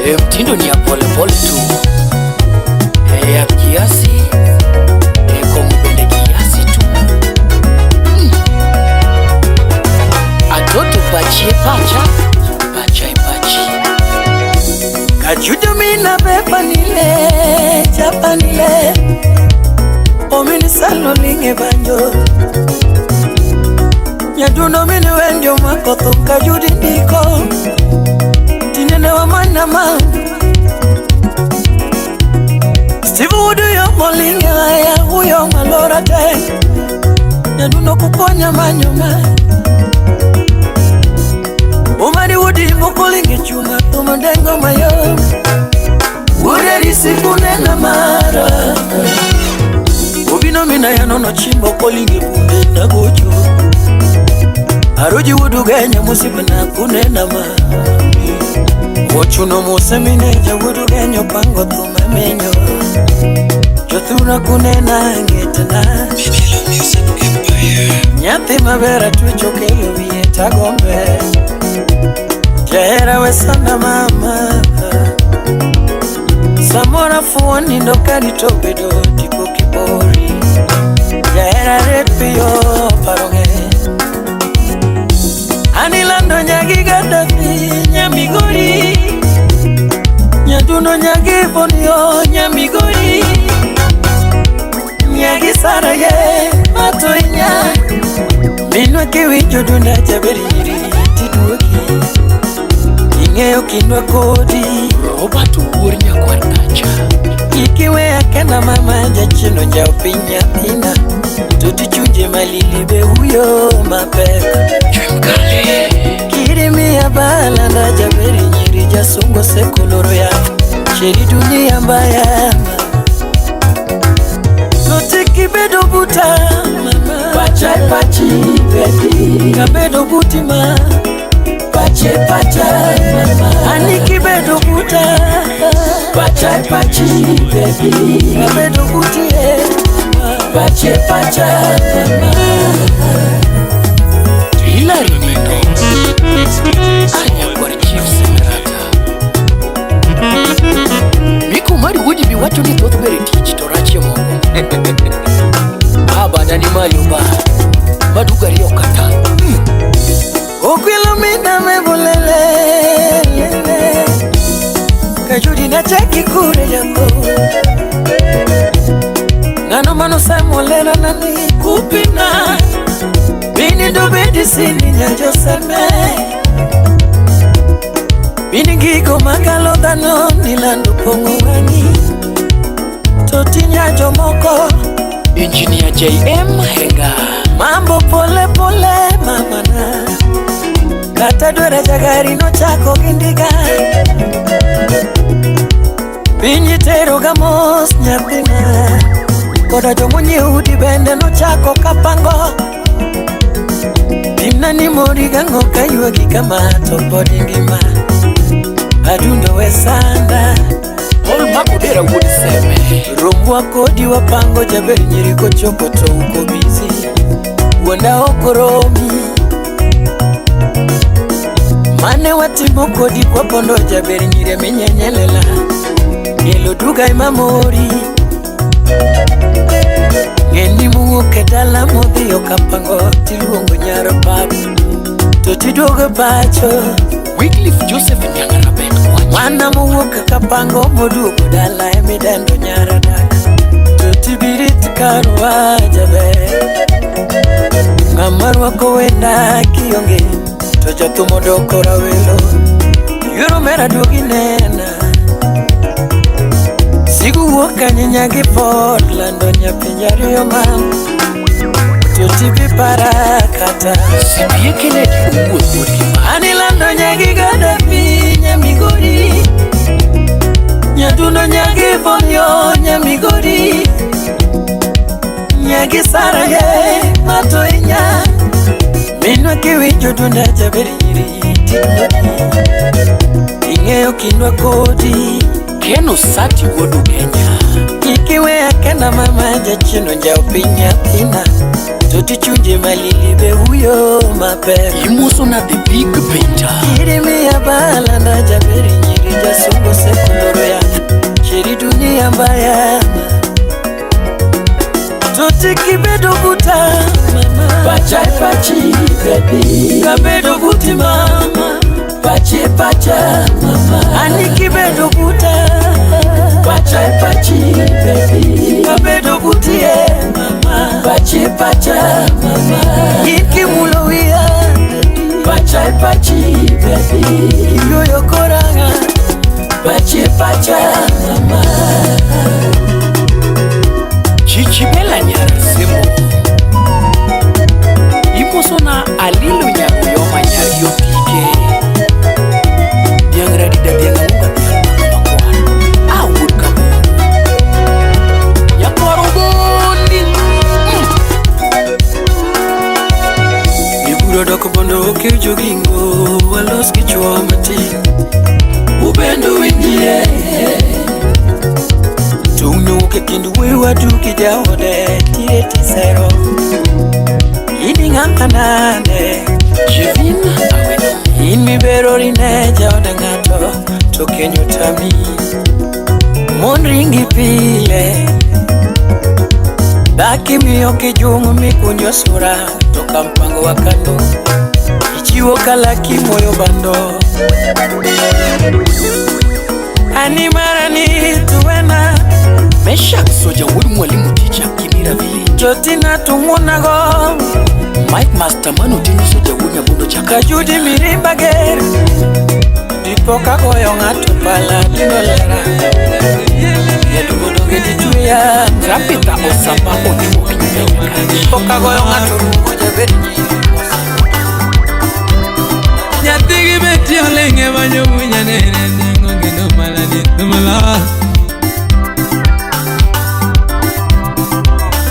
E, mtindo ni ya polepole tu e, ya kiasi e, kong'o bende kiasi tu Atoto pachie pacha pacha e pachi. Kajuju mina beba nile chapanile omini salo linge banjo nyadundo mini wendio makotho kajudi ndiko tinene wa manama Steve Wood yo molinge aya uyo malora te nyadundo kukonya manyoma Umari wudi mukulinge chuma tumandengo mayo Ureri sikunena mara Ubino mina yanono chimbo kolinge bunde nagocho Aruji wudu genya musipana kunena ma Ochuno musemineja wudu genyo pango tumamenyo Jothuna kunena ngetana Nyathi maber atwecho kelo wiye tagombe Jahera we sana mama Samora fuo nindo karito bedo tipo kibori Jahera ret piyo paro ng'eny Anilando nyagi Gaddafi nyamigori Nyadundo nyagi Bonio nyamigori Nyagi Saraye matoinya Minwa kiwinjo dunda jaber nyiri tiduogi Ing'eyo kindwa kodi Robert Owuor nyakwar kacha. Kik iweya kenda mama jachien onjawo piny nyathina To tichunje malili be huyo mapek Chwemkale. Kirimiya balanda jaber nyiri jasungo sekoloro ya Sheri dunia mbaya To kibedo buta mama Pacha e pachi baby. Kabedo buti ma Pache pacha mama. Ani kibedo buta Pacha e pachi baby. Kabedo buti eh Pache pacha mama. Hilary Nindo. Anyakwar Chief Semerata. Miko mari wuodi bi wacho ni thoth ber e tich to rach e moko. Baba nani malo ba. Maduka ariyo kata. Okwilo mina mebulele Kajudi na cheki kure yako Ngano mano samolera nani kupina Bini do bedi sini nyajo seme Bini gigo magalo dhano nilando pong'o wang'i Toti nyajo moko Engineer JM Henga. Mambo pole pole mamana Kata dwere jagari nochako gi ndiga Piny itero ga mos nyathina Koda jomonyiewo udi bende nochako kapango Pimna ni mori gang'o kaywagi kama to pod ingima Adundo we sanda Paul Makodera wuod Seme. Rombwa kodi wapango jaber nyiri kochopo to uko busy Wuonda ok romi Mane watimo kodi kwapondo jaber nyiri minyenyelela Elo duga ema mori Ng'eni muwuok e dala modhiyo kapango tiluongo nyar pap To tiduogo pacho Wycliffe Joseph Nyangarabet Kwach. Mwana mowuok kapango moduogo dala emidendo nyar dak To tibirit karwa jaber Ng'ama rwako wenda kionge To jathum odoko rawelo Yuoro mera duogi nena Sigu wuok kanye nyagi pod lando nyapinje ariyo ma To tibi para kata Sibie Kennedy Owuor wuod Gima. Anilando nyagi Gaddafi nyamigori Nyadundo nyagi Bonyo nyamigori Nyagi Saraye matoinya Minwa kiwinjo dunda jaber nyiri tiduogi Ing'eyo kindwa kodi Ken Osati wuod Ugenya. Kik iweya kenda mama jachien onjawo piny nyathina To tichunje malili be huyo mapek Imoso na the big painter. Kirimiya balanda jaber nyiri jasungo pachi baby Kabedo buti mama Pachi pacha mama Aniki bedo buta Pacha pachi baby Kabedo buti mama Pachi pacha mama Iki mulowia Pacha pachi baby Yoyo koranga Pachi pacha mama Chichibela nyara semo Imosona alilo nyaruyoma nyariyotike Biang radida biang amunga biang mamakwar Awud kabo Nyakwaro bondi Iburo dok bondo okew jogingo Walos kichwa matin Ubendo winjie Tung'no e kind wuoyi wadu gi jaode tie tisero In ing'ama nade Jevin Aweno In miberori ne jaod ng'ato to keny otami Mon ringi pile Dak imiyo kijung' mikunyo sura to ka mpango wa kando Ichiwo kalaki moyo bando Ani marani tuwena Meshak Soja wuod mwalimu ticha Kimira Village Jotina tung'uonago Mike Master mano ting'o Soja wuod Nyabondo chaka Kajudi mirimba ger Dipo kagoyo ng'ato pala dino lera Jadugo donge ditweya Rapita Osama ochuok nyaka Dipo kagoyo ng'ato rungo jabet Nyathigi beti olenge manyo munya nene nengo gino malani tumala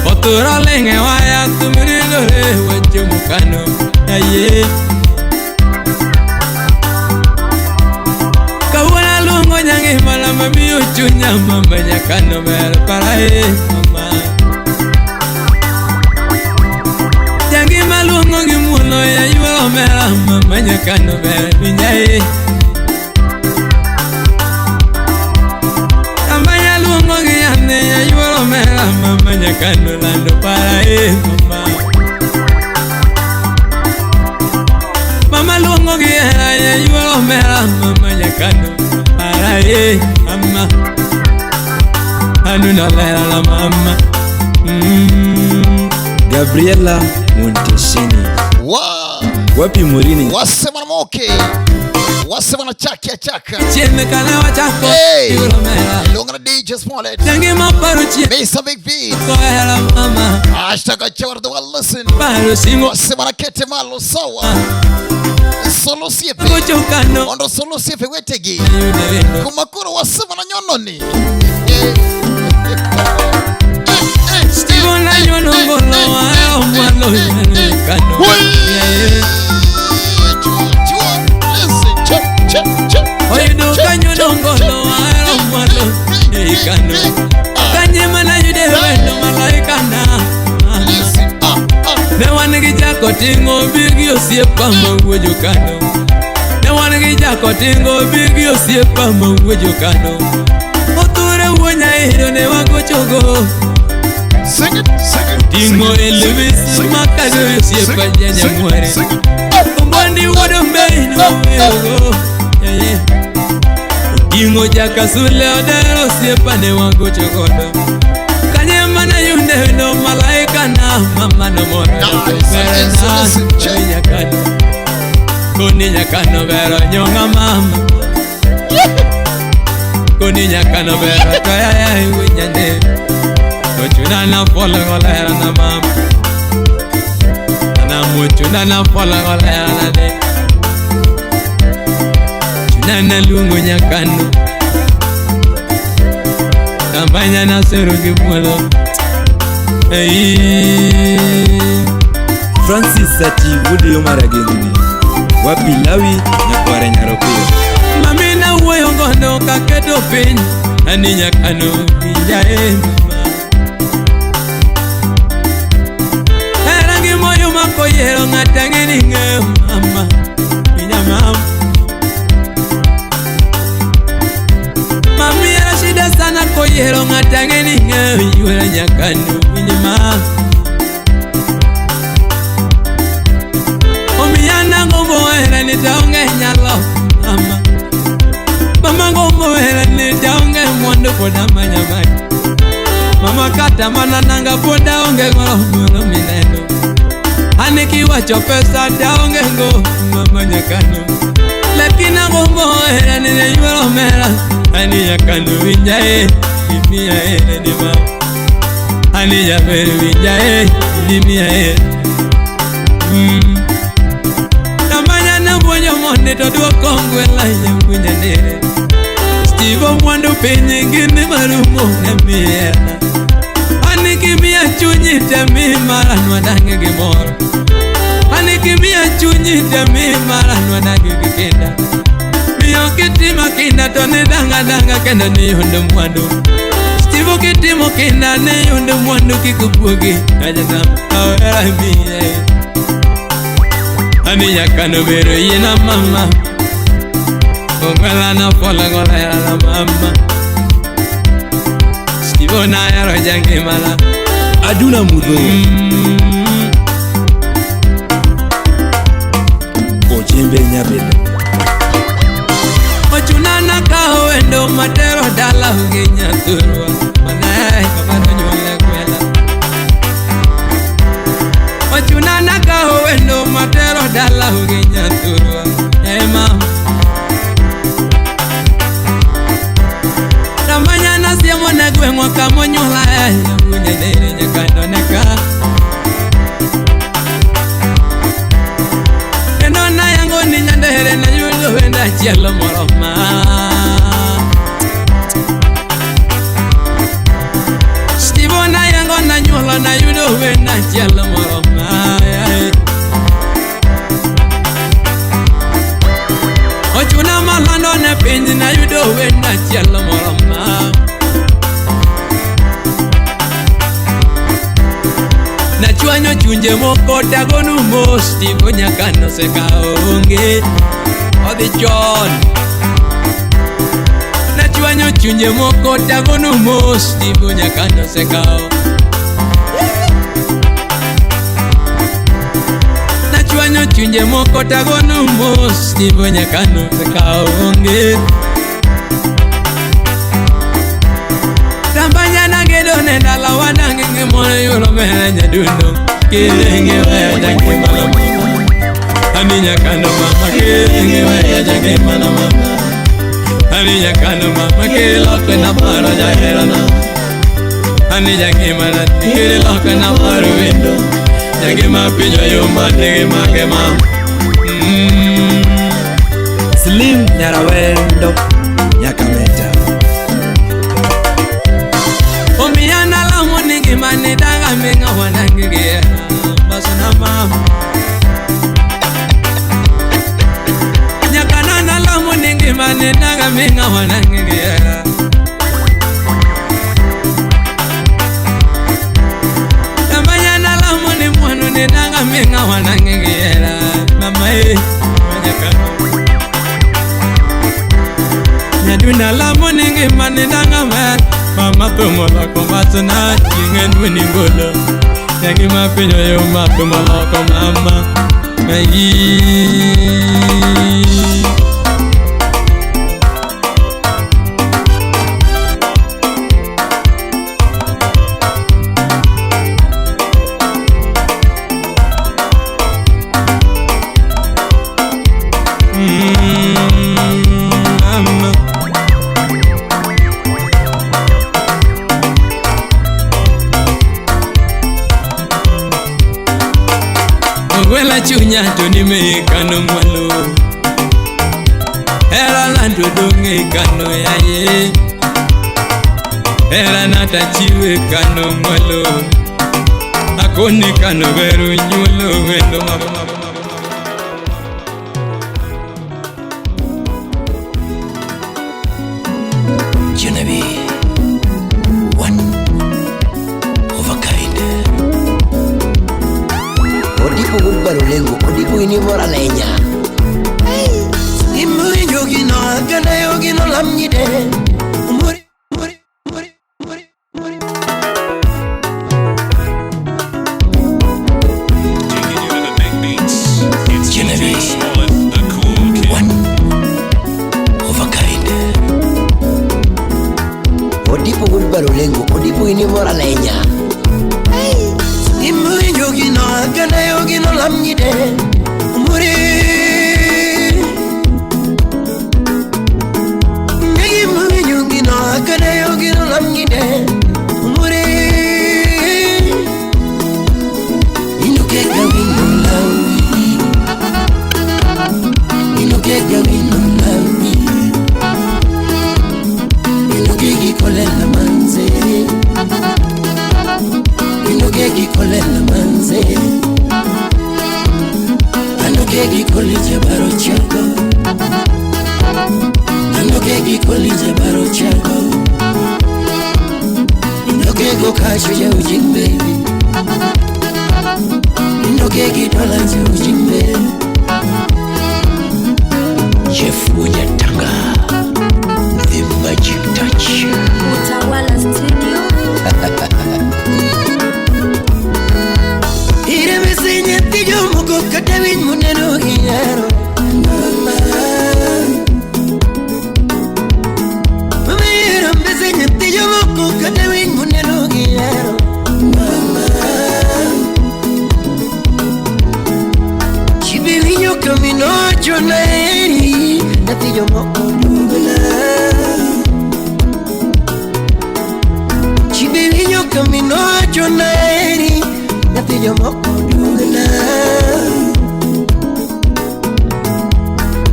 Otura lenge waya tumiri lore weche mukano aye Kawuono aluongo nyange mala mamiyo chunya mama nyakano ber para e mama Nyange maluongo gi muolo ya yuoro mera mama nyakano ber winjae Tambanya luongo gi yane ya yuoro mera mama nyakano lando para e mama Mama luongo gi hera ya yuoro mera mama nyakano para e mama Anuna lera la mama. Gabriela Montesini. Wow. Wapi Murini? Wasema na moke. Wasema na chaki ya chaka. Chene kana wachako. Hey. Yuoro mera. Lunga na DJ Smollett. Nyange maparo chie. Mr. Big V. Kohera mama. Hashtag Chawar the World Listen. Paro singo. Wasema na kete malo sawa. Solo siepe. Gochokano. Ondo solo siepe wetegi. Yudelendo. Kumakuru wasema na nyononi. Steven na nyono ngolo wa omwalo kano. Oyudo kanyo ngolo wa omwalo kano. Kanye mana yude wendo malaika na. Ne wan gi jako tingo bigi osiepa mawuojo kano. Ne wan gi jako tingo bigi osiepa mawuojo kano. Oture wuonya ero ne wagochogo. Sing it, sing it. Tingo Elvis makado osiepa janyamwere. Ombandi wuodo mbei no weogo. Tingo jakasule odero osiepa ne wagochogodo. Kanye mana yunde no malaika na mama no moro. Nyakano koni nyakano bero nyonga mama. Koni nyakano bero toya ya winyande. Tochuna na fola golera na mama. Na mochuna na fola golera na de. Chuna na lungo nyakano. Tambanya na seru gimolo. Hey. Francis Sati wuod yo maragengni. Wapi Lawi nyakware nyaropiyo. Mami na wuoyo godo kaketo piny. Ani nyakano winjae mama. Hera gi moyo makoyiero ng'ata ng'e ni ng'eyo mama. Winja mama. Mami era shida sana koyiero ng'ata ng'e ni ng'eyo yuora nyakano winja mama. ni taonge nyalo mama. Mama gombo hera ni taonge mwandu pod amanya manya. Mama kata mana nanga pod aonge go mano mineno. An kiwacho pesa taonge go mama nyakano. Lakini agombo hera ni ywero mera. Ani nyakano winja e imiya hera ni mama. Ani jaber winja e imiya hera. Tamanya na buonjo monde to duoko ngwela nyamunya nere. Steve mwandu piny gini marumo ne miera. Ani kimiya chunyi te mi mara nwadange gimoro. Ani kimiya chunyi te mi mara nwadange gi kinda. Miyo kitimo kinda to ne danga danga kendo ne yudo mwandu. Steve kitimo kinda ne yudo mwandu kik buogi. Ajanam awera miye. Ani nyakano bero yina mama. Ongwela na fola ngola ya la mama. Steve na yaro jangimala. Aduna Mudho. Ojembe Nyabele. Ochuna na kawo endo matero dala gi nyathurwa. Manae kamano nyuole kwela. Ochuna na kawo endo matero dala gi nyathurwa. Ema Tamanya na siemo ne gweng'wa kamonyuola e nyamunye nere nyakando neka. Kendo nayango ni nyandere nayudo wendo achiel moro ma. Steve nayango nanyuola nayudo wendo achiel moro ma. Ochuna malando ne piny nayudo wendo achiel moro ma. Nachwanyo chunje moko tagonu mos Steve nyakano sekawo onge odhi chon. Nachwanyo chunje moko tagonu mos Steve nyakano sekawo. Nachwanyo chunje moko tagonu mos Steve nyakano sekawo onge. Tambanya nagedo ne dala wadange ngimoro yudo mera nyadundo. Kirenge weya jangimana mama. Ani nyakano mama kirenge weya jangimana mama. Ani nyakano mama kiriloko na paro jaherana. Ani jangimana kiriloko na paro wendo. Jangima pinyo yuma nigi magema. Slim Nyarawendo Nyakameta. Omiana lamo nigi mane daga minga wanangi gi basana mama. Nyakana na lamo nigi mane daga minga wanangi gi. Tamanya na lamo ni mwanu ni daga minga wanangi gi mama e nyakana. Nyaduna lamo nigi mane daga ma. Mama tumo loko matana chingen wini ngolo. Yangi mapinyo yo matumo loko mama. Mai. Mama. Ogwela chunya to ni me kano mwalo. Hera lando donge kano yaye. Hera nata chiwe kano mwalo. Akoni kano beru nyulo wendo mama. Genevieve, one of a kind. Odipo gubbaro lengo, odipo inibora lenya. Imuri yogino, agana yogino lamnyide. Umuri, muri, muri, muri, muri. Taking you to the big beats. It's DJ Genevieve. Smollett, the cool Baro lengo odipo ini mora lenya. Imuinjo gino akana yo gino lamgide umuri. Imuinjo gino akana yo gino lamgide umuri. Inokega wino lawi. Inokega wino lawi. Inokegi kolela manze. Inokegi kolela manze. Anokegi kolija baro chago. Anokegi kolija baro chago. Inokego kacho ya ujimbe. Inokegi dola ya ujimbe. Jeff Wonyatanga, The Magic Touch. Utawala Studio. Iremese nyathi jomoko kata winy moneno gi nyaro. Mama. Mama iremese nyathi jomoko kata winy moneno gi nyaro. Mama. Chibiwinjo kaminocho naeri nyathi jomoko dugna. Chibiwinjo kaminocho naeri nyathi jomoko dugna.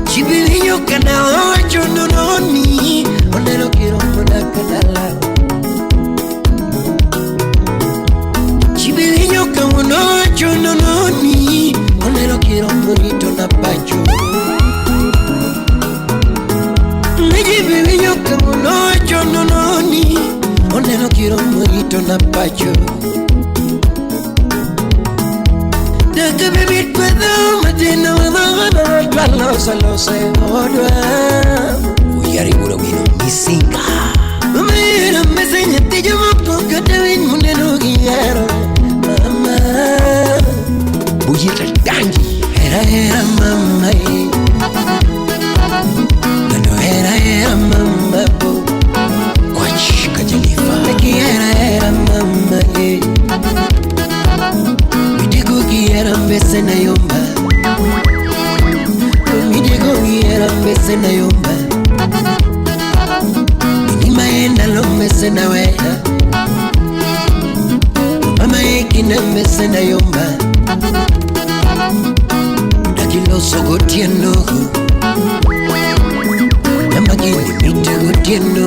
Chibiwinjo kana owacho nononi oneno kiromo nakadala. Chibiwinjo kawuono owacho nononi oneno kiromo rito na pacho. Chibiwinjo kawuono owacho nononi oneno kiromo rito na pacho. Daka baby kwedho matino wadho twalosa lose odwa. Uyari buro wino misinga. Mira mese nyathi jomoko kata winy moneno gi nyaro. Mama. Bujita dangi. Hera hera mama e. Kando hera hera mama bo. Kwach kajalifa. Neki hera hera mama e. Midego gi hera mbese na yomba. Midego gi hera mbese na yomba. Maenda lo mbese na wea. Mama ekine mbese na yomba. Dakiloso gotieno. Namagini mite gotieno.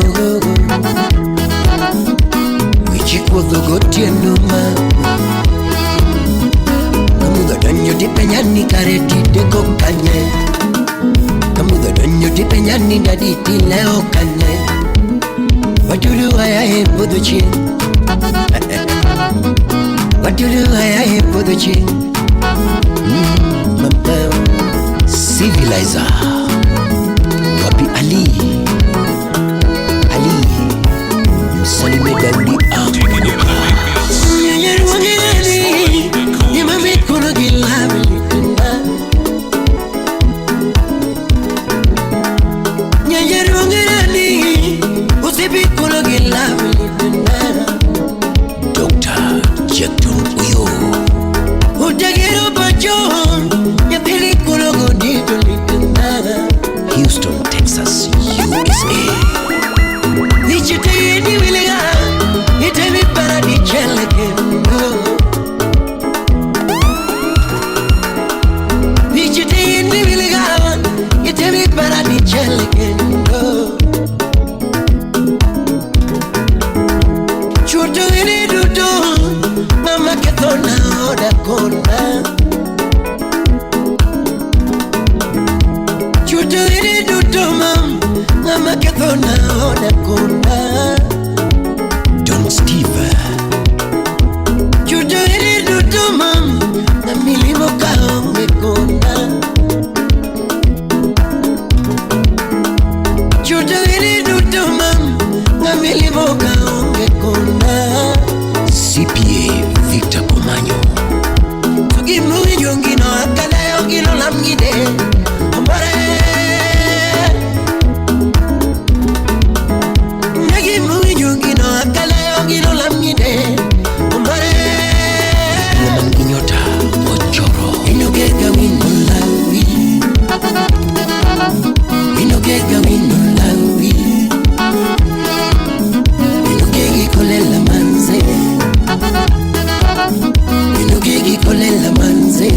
Wichikuodho gotieno ma. Kamudho donjo tipenyani kare tideko kanye. Kamudho donjo tipenyani dadi tileo kanye. Watulu aya e podho chieng'. Watulu aya e podho chieng'. Mama. Civilizer. Wapi Ali. Ali. Msalime Daudi Akuka. Nyanyaruangani, nyamamikono gi lawi litenda. Nyanyaruangani, usipikono gi lawi litenda. Dr. Jackton Uyo. Utagero pacho, nyathini kono godito litenda. Houston, Texas, USA. Nichiteyeni wiliga, itemi paradichele kendo. Nichiteyeni wiliga, itemi paradichele kendo. Chuto ini duto, mama ketho na oda kona. Chuto ini duto mam, mama ketho na oda kona. Don Steve. Chuto ini duto mam, na milimo kaonge kona. Chuto ini duto mam, na milimo kaonge kona. CPA Victor Komanyo. Tugimuwinjo ngino akala yo gino lamgide. Omore. Nagimuwinjo ngino akala Inokega wino lawi Inokegi kolela manze Inokegi kolela manze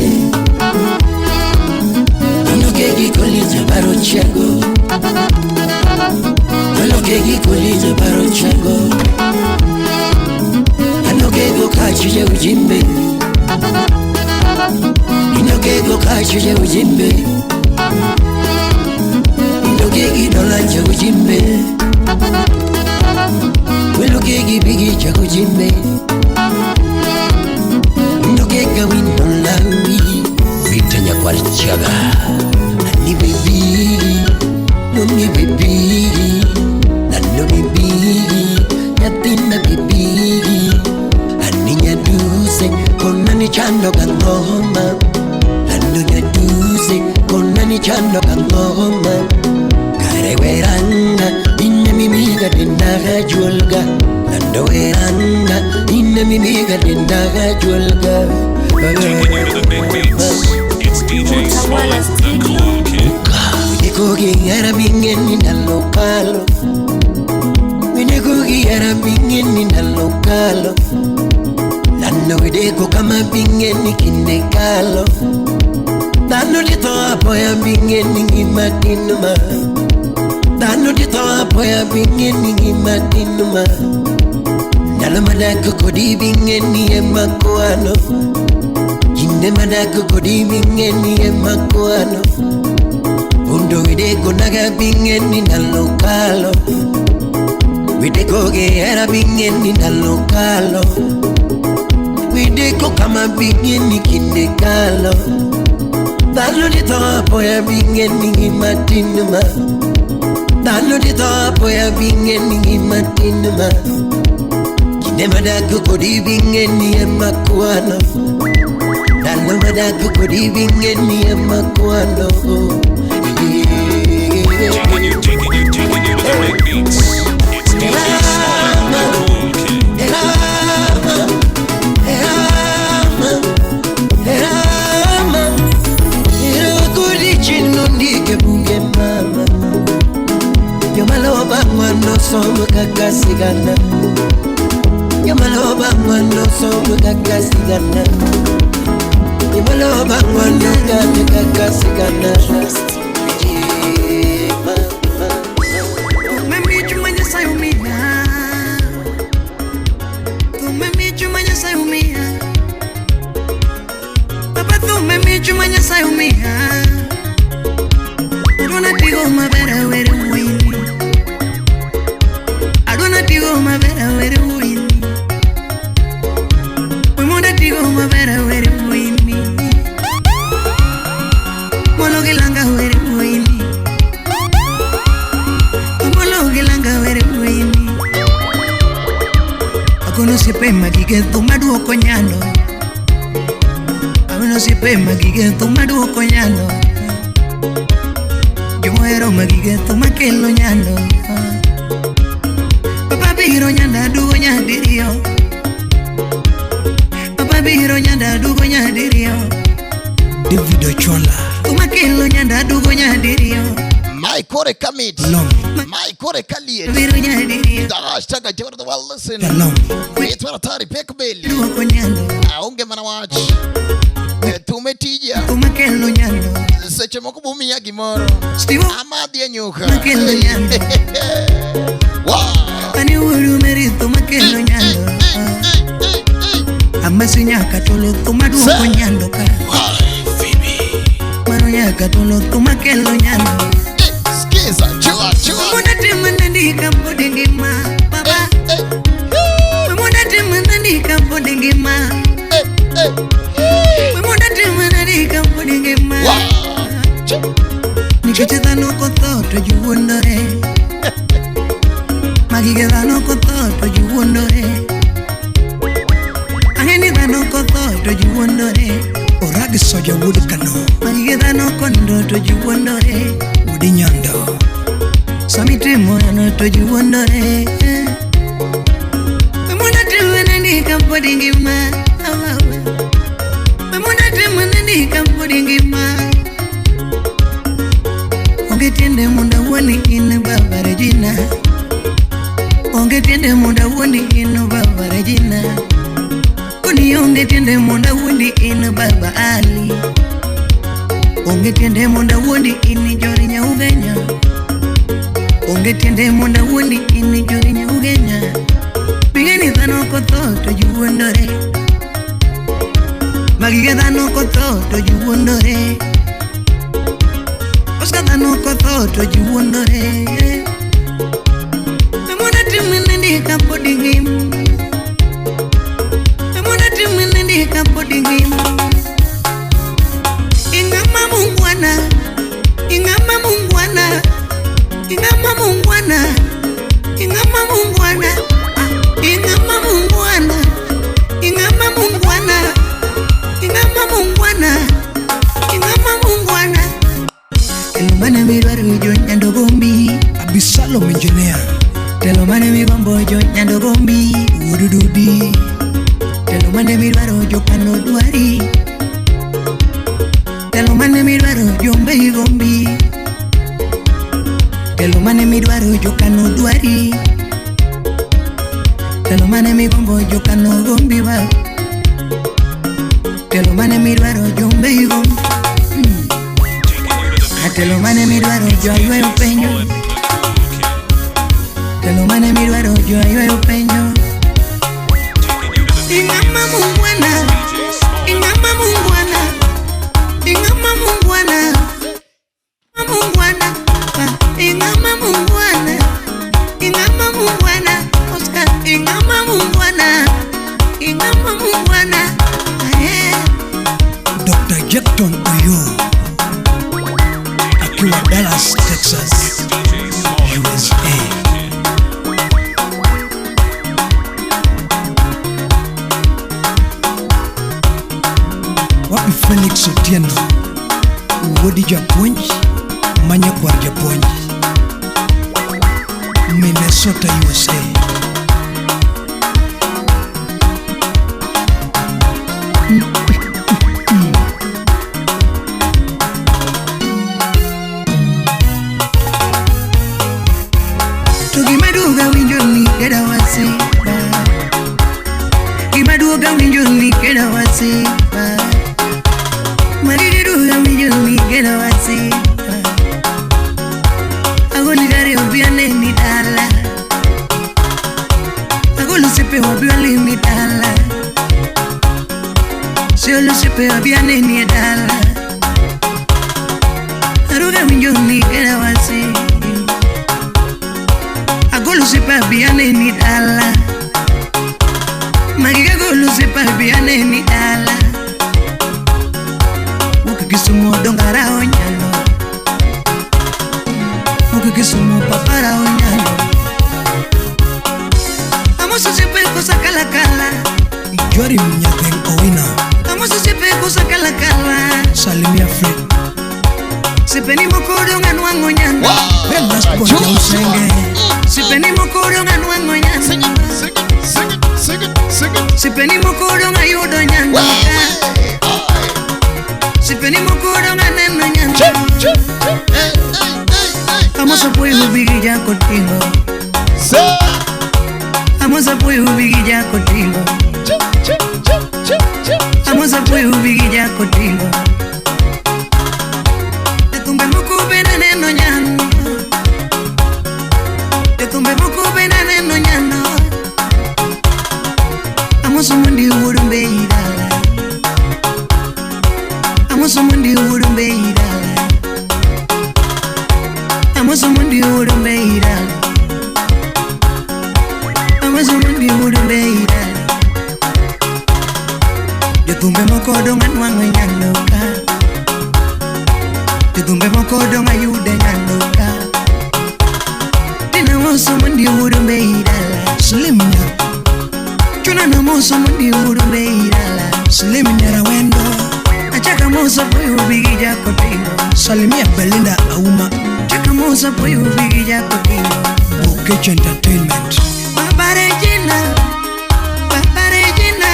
Inokegi kolija baro chago Inokegi kolija baro chago Inokego kachije ujimbe Inokego kachije ujimbe Inokegi dola ujimbe Welokegi bigi chakujimbe Inokega wino lawi Vita nyakwarichaga Nani baby Noni baby Nano baby Nyatina baby Ani nyaduse Kona ni chando kangoma Nano nyaduse Kona ni chando kangoma Kareweranga Inne mimiga dindaga julga Nando weranga Inne mimiga dindaga julga Taking you to the big beats. It's DJ Smollett, the Cool Kid. Winikugi era bingeni nalokalo Winikugi era bingeni nalokalo Nano wideko kama bingeni kindekalo Nano dito apoya bingeni ngimatinuma Nano dito apoya bingeni ngimatinuma Nalo madako kodi bingeni emakuano Inde madako kodi bingeni emakuano Undo wideko naga bingeni nalokalo Wideko ge era bingeni nalokalo Wideko kama bingeni kindekalo Dalo dito apoya bingeni ngimatinuma Dalo dito apoya bingeni ngimatinuma Kinde madako kodi bingeni emakuano Dalo madako kodi bingeni emakuano Taking you, taking you, taking you to the big beats. It's DJ Smollett, the Cool Kid. Erama, erama, erama, ndike bunge mama Yomaloba mwana somo kakasigana Yomaloba mwana somo kakasigana Yomaloba mwana kakasigana David Ochola Mike Kamit Mike Kaliet Hashtag Jordan well listen It's what Atari Peck Bill Aonge mana wach Tumetija Seche moko bumiya gimoro Amadhi e nyuka Ani wuoru merito makelo nyando Amasi nyaka tolo tumaduoko nyando ka Mano nyaka tolo tumakelo nyando Skiza, chua, chua Mwana tema nandika podi ngima baba Mwana tema nandika podi ngima Mwana tema nandika podi ngima Nikech dhano kotho to ji wuondore Magige dhano kotho to ji wuondore Ang'e ni dhano kotho to ji wuondore Orag soja wuod Kano Magige dhano kondo to ji wuondore Udi Nyondo Samitimo ano to ji wuondore Mwana tema nandika podi ngima Mwana tema nandika podi ngima Onge tiende mondo awuondi in Baba Regina. Onge tiende mondo awuondi in Baba Regina. Koni onge tiende mondo awuondi in Baba Ali. Onge tiende mondo awuondi in Jori Nyaugenya. Onge tiende mondo awuondi in Jori Nyaugenya. Pigeni dhano kotho to ji wuondore. Magige dhano kotho to ji wuondore. Oscar dhano kotho to ji wuondore. Emona timene kapod ngima. Emona timene kapod ngima. Ingama mungwana, ingama mungwana, ingama mungwana, ingama mungwana, ingama mungwana, ingama mungwana, ingama mungwana, ingama mungwana. Telomane midwaro jo Nyandogombi, Abisalom engineer. Telomane migombo jo Nyandogombi, Udududi. Telomane midwaro jo Kano dwari. Telomane midwaro jo Mbei gombi. Telomane midwaro jo Kano dwari. Telomane migombo jo Kano gombi ba. Telomane midwaro jo Mbei gombi. Telomane midwaro jo ayuayo penjo. Telomane midwaro jo ayuayo penjo. Ingama mungwana, ingama mungwana, ingama mungwana, mungwana, ingama mungwana, ingama mungwana, Oscar, ingama mungwana, ingama mungwana. Dr. Jackton Oyo akiwa Dallas, Texas, USA. Wapi Felix Otieno, Wuodi Japuonj, Manyakwar Japuonj, Minnesota, USA. To gimaduoga winjo ni keda wasipa. Gimaduoga winjo ni keda wasipa. Mariduoga winjo ni keda wasipa. Agoli gari obiane ni dala. Agolo sepe obiane ni dala. Solo sepe obiane ni dala. Aruga winjo ni keda wasipa. Agolo sepa biane ni dala. Magiga golo sepa biane ni dala. Wuok Kisumu dongara onyalo. Wuok Kisumu papara onyalo. Amoso sepe kosa kala kala. Ijwari Mnyatheng Owino. Amoso sepe kosa kala kala. Salimia Fred. Sepe ni moko donga nwang'o nyando. Last born Jausenge. Sipeni mokoro ng'anwang'o nyando. Sing it, sing it, sing it, sing it, sing it. Sipeni mokoro ng'ayudo nyando. Sipeni mokoro ng'aneno nyando. Amoso puyo bigi jako tingo. Amoso puyo bigi jako tingo. Amoso puyo bigi jako tingo. Tumbe moko bena neno nyando. Tumbe moko bena neno nyando. Amoso mundi urumbe idala. Amoso mundi urumbe idala. Amoso mundi urumbe idala. Amoso mundi urumbe idala. Jothumbe moko dong' anwang'o nyando ka. Jothumbe moko dong' ayude nyando ka. Tina moso mondi urumbe idala. Slim Nyar. Chuna na moso mondi urumbe idala. Slim Nyarawendo. Achaka moso puyo bigi jako tingo. Salimia Belinda Auma. Chaka moso puyo bigi jako tingo. Bokech Entertainment. Baba Regina, Baba Regina,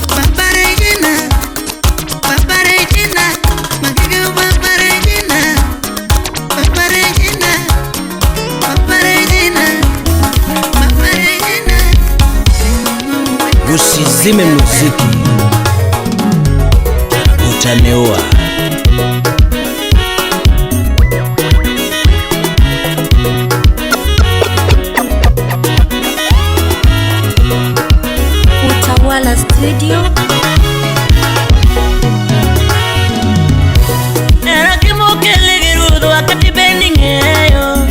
Baba Regina, Baba Regina, Magiga Baba Regina, Baba Usizime muziki, utaniua. Utawala Studio. Era kimokele wakati bening'eyo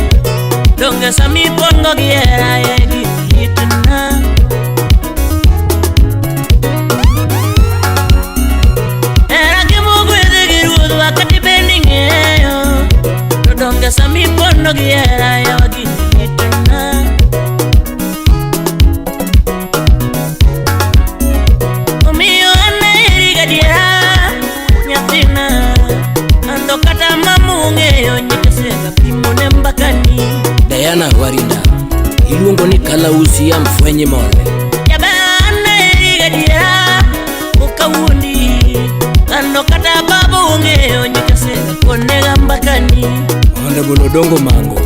donge sami pongo gi hera e gitna. Era kimogwedhe gi ruodh wakati bening'eyo to donge sami pondo gi hera e gitna. Omiyo an aheri gadiera nyathina. Ando kata mamung'eyo nyikasega pimone mbakani. Diana Warinda, iluongo ni kalausi ya mfwenyi mole. Jaber an aheri gadiera okawuondi. Ando kata baba ong'eyo nyikasega konega mbakani. Honorable Odongo Mango,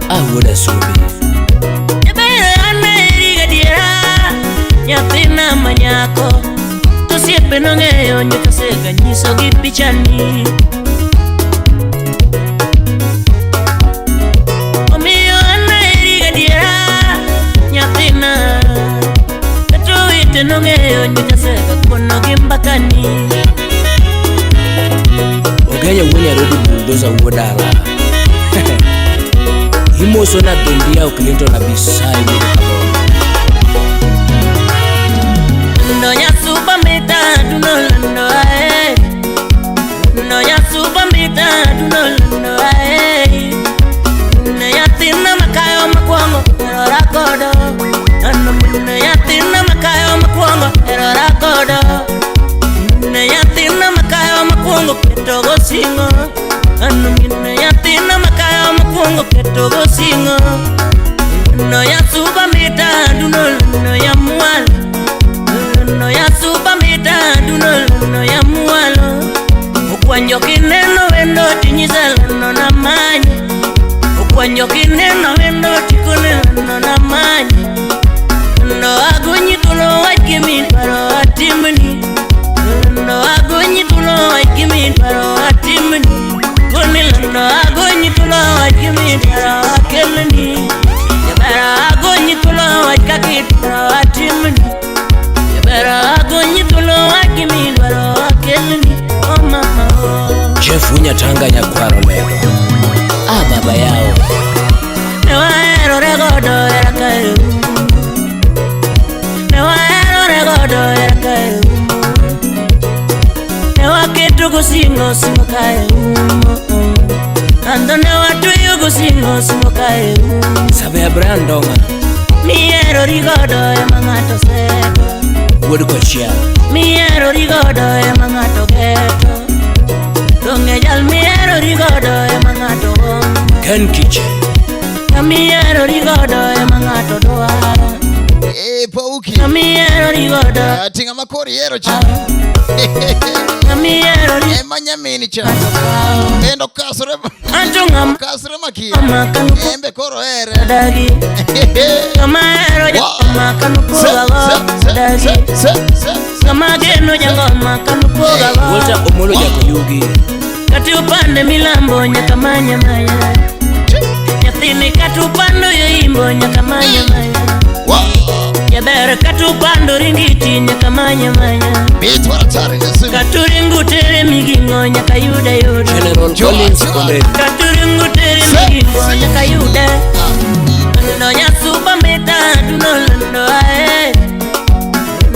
awuod Asumbi. Jaber an aheri gadiera nyathina manyako. To osiepe nong'eyo nyikasega nyisogi pichani. Omiyo an aheri gadiera nyathina. Kata owete nong'eyo nyikasega konogi mbakani. Ogenya wuo Nyarodi bulldozer wuod dala. Imoso na Dondia Clinton Abisai wuod Kabongo. Ndo nyasuba mita duno ae. Ndo nyasuba mita duno ae. Ne nyathina makayo mokwongo erora godo. Ano ne nyathina makayo mokwongo erora godo. Ne nyathina makayo mokwongo keto go singo. Ano ne nyathina makayo mokwongo keto go singo. Ndo nyasuba mita duno ya mwalo. No ya suba mita duno ya mwalo. Okwanyo kineno wendo tinyisa no na manye. Okwanyo kineno wendo tikone no na manye. No agonyi tulo wach gimidwaro atimni. No agonyi tulo wach gimidwaro atimni. Koni no agonyi tulo wach gimidwaro akelni. Jabera agonyi tulo wach kakidwaro atimni. Jabera agonyi tulo wach gimidwaro akelni. Oh mama oh. Jeff Unyatanga nyakwaro lego. Ah baba yao. Ne wahero regodo era kae. Ne wahero regodo era kae. Ne waketo go singo singo kae. Ando ne watuyo go singo singo kae. Sabe Abraham Donga. Miero rigodo ema ng'ato sego. Wuod Kochia. Miero rigodo ema ng'ato geto. Donge jal miero rigodo ema ng'ato gombo. Ken Kiche. Miero rigodo ema ng'ato dwaro. Pauki. Miero rigodo. Tinga makori ero cha. Miero rigodo. Ema nyamini cha. Endo kasre. Anto ng'ama kasre makia. Embe koro ere. Dagi. Ng'ama ero jangoma kanupoga go. Dagi. Ng'ama geno jangoma kanupoga go. Walter Omolo Jakoyugi. Kati upande milambo nyaka manya manya. Nyathini kati upando yoimbo nyaka manya manya. Jaber kati upando ringiti nyaka manya manya. Katuringu tere migingo nyaka yuda yuda. General Collins Konde. Katuringu tere migingo nyaka yuda. Ndo nyasuba mita duno ae.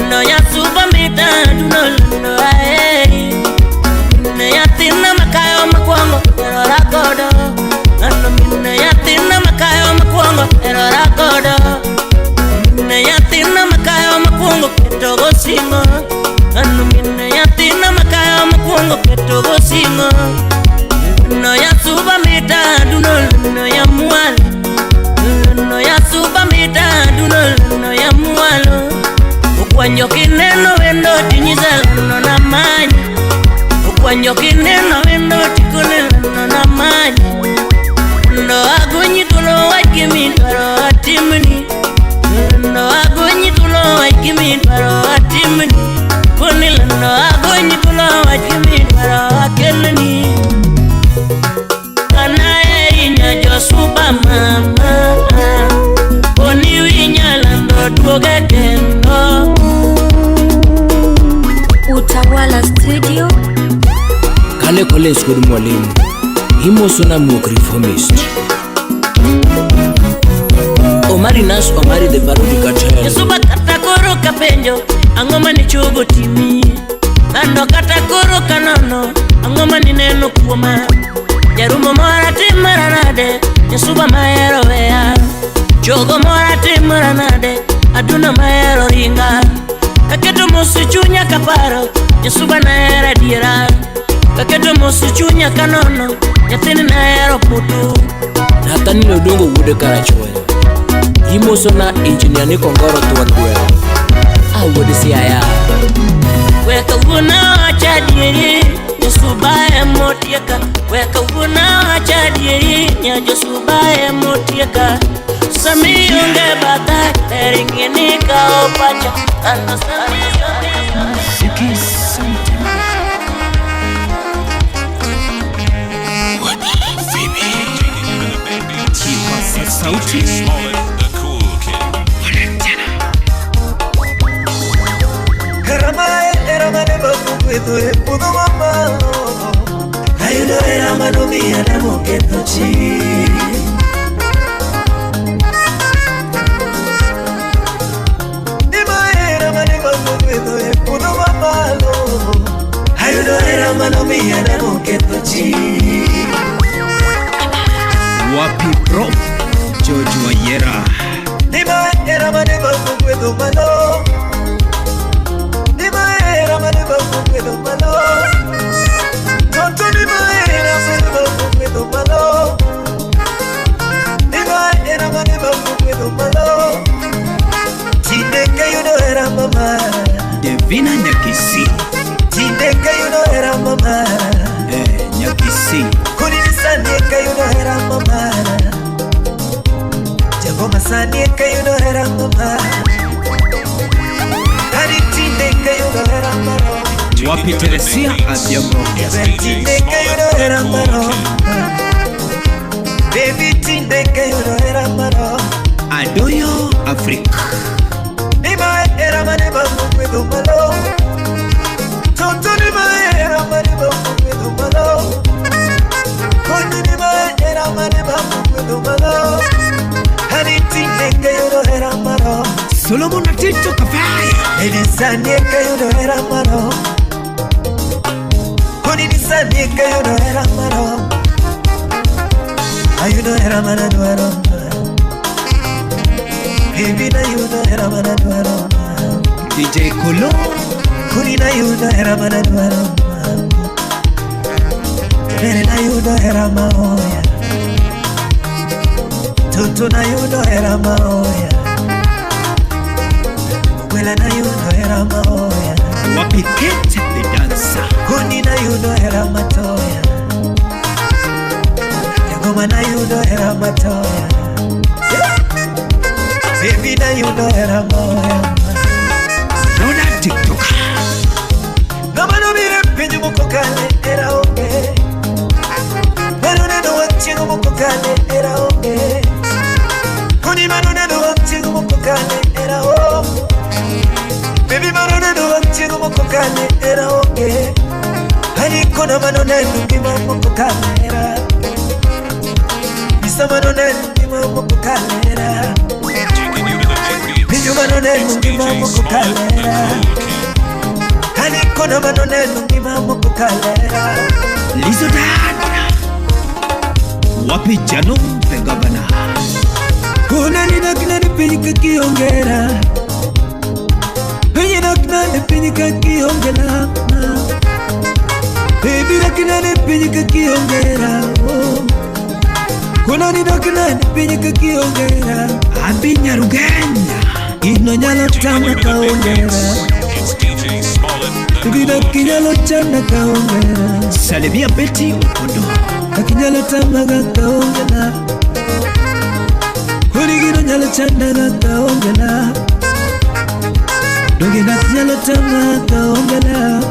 Ndo nyasuba mita duno ae. Ne nyathina makayo mokwongo erora godo. Ano ne nyathina makayo mokwongo erora godo. Ne nyathina makayo mokwongo keto go singo. Ano ne nyathina makayo mokwongo keto go singo. No nyasuba mita duno ya mwalo. No nyasuba mita duno ya mwalo. Okwanyo kineno wendo tinyisa no na manye. Okwanyo kineno wendo tikone no na manye. No agonyi tulo wach gimidwaro atimni. No agonyi tulo wach Gimidwaro atimni Koni lando agonyi golo wach gimidwaro akelni Anaeri nyajosuba mama Koni winyalando duoge kendo Utawala Studio. Kale Collins kod mwalimu imoso na muok reformist Omari Nash Omari the Parody Cartel. Nyasuba kata koro kapenjo ang'o mane chogo timi Lando kata koro kanono ang'o mane neno kuoma Jarumo mora timora nade Nyasuba mahero weya Chogo mora timora nade Aduna mahero ringa Kaketo mos chunya kaparo Nyasuba nahero adiera Kaketo mos chunya kanono Nyathini nahero putu Nathaniel Odongo wuod Karachuonyo imoso na engineer Nick Ongoro thuon gweno a wuod Siaya Weka wuona wacha adieri Nyasuba emotieka Weka wuona wacha adieri Nyajosuba emotieka Sami onge batha Eringi ni kao pacha Ando sami Sauti Smollett, the cool kid. Wapi Prof George Wayera. Devina Nyakisi. Nyakisi. Wapi Teresia Adhiambo. Adoyo Afrika. Solomon Atito Kafaya. DJ Kolo. Tutu na yudo hera maoya Wela na yudo hera maoya Wapi Kate the dancer. Kuni na yudo hera matoya Jagoma na yudo hera matoya Baby na yudo hera maoya Nona TikTok. Gama no mire pinyu mukokale era oke Mano neno wakchingu mukokale era oke Kuni mano neno wakchingu mukokale era o Baby mano neno wakchingu mukokale era oke Hani kona mano neno ngima mukokale era Isa mano neno ngima mukokale era Pinyu mano neno ngima mukokale era Hani kona mano neno ngima mukokale era Lizo Dada. Wapi Jano the governor. Kuna nina pinyika kiongera Pinyina pinyika kiongera Baby nakina pinyika kiongera Kuna nina pinyika kiongera Abi Nyarugenya. Ino nyalo tama kaongera It's DJ Smollett, the Baby cool kid. kinyalo chana kaongera Salimia Betty Opondo. Akinyalo tama kaongera Kuni gino nyalo chana kaongera Onge dak nyalo tama kaonge love.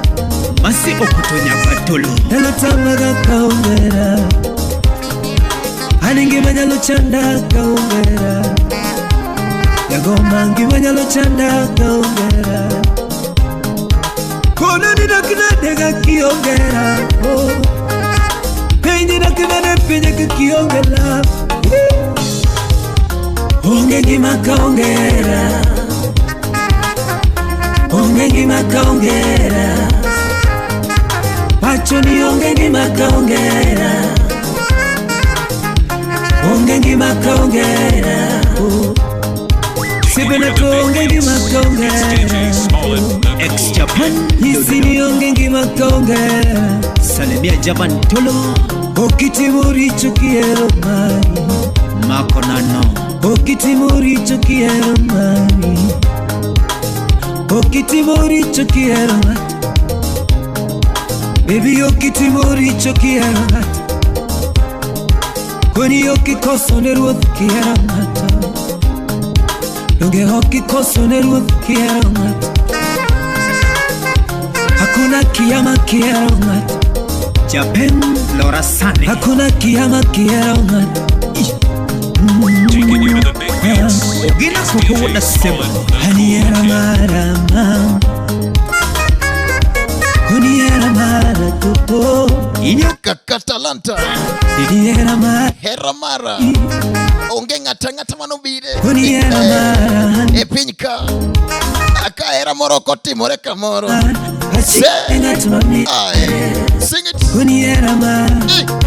Masi Okoto Nyakatolo. Nyalo tama ga kaonge love. Ani ngima nyalo chanda kaonge love. Jagoma ngima nyalo chanda kaonge love. Kono ni dak nade ga kionge love. Oh. Penji dak nade penje ka kionge love. Onge ngima kaonge love. Onge ngima kaonge hera. Pacho ni onge ngima kaonge hera. Onge ngima kaonge hera. Sibena to onge ngima kaonge hera. Ex Japan Isi ni onge ngima kaonge hera. Salimia Japan Tolo. Okitimo richo kihero mari. Mako nano. Okitimo richo kihero mari. Okitimo richo kihero ng'ato. Baby okitimo richo kihero ng'ato. Koni okikoso ne ruoth kihero ng'ato. Donge okikoso ne ruoth kihero ng'ato. Hakuna kiama kihero ng'ato. Japan Laura Sane. Hakuna kiama kihero ng'ato. Taking you to the big beats. Ogina It's Koko DJ Wuoda Semo. Smollett, the Ani Cool hera King. mara ma. Koni hera mara topo. Inyo Kaka talanta. Idi hera mara. Hera mara. Onge ng'ata ng'ata manobire. Koni hera mara. E piny ka. Aka hera moro ok otimore kamoro. Achiwo ne ng'at ma miya. Aye. Sing it. Koni hera mara.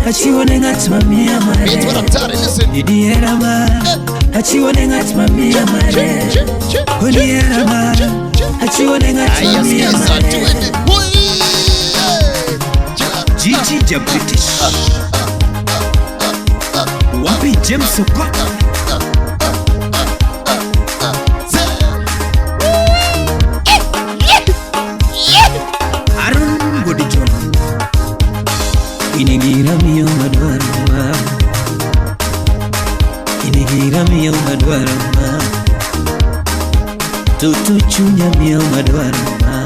Achiwo ne ng'at ma miya mare. Beat what hatari, listen. Idi hera mara. Achiwo ne ng'at ma miya mare. Koni hera mara. Achiwo ne ng'at ma Aya, miya sikiza mare. tuende. Woi. Gigi ja British. Wapi James Okot. Aaron Godijon. Inigira miyo madwaro ma. Inigira miyo madwaro ma. Toto chunya miyo madwaro ma.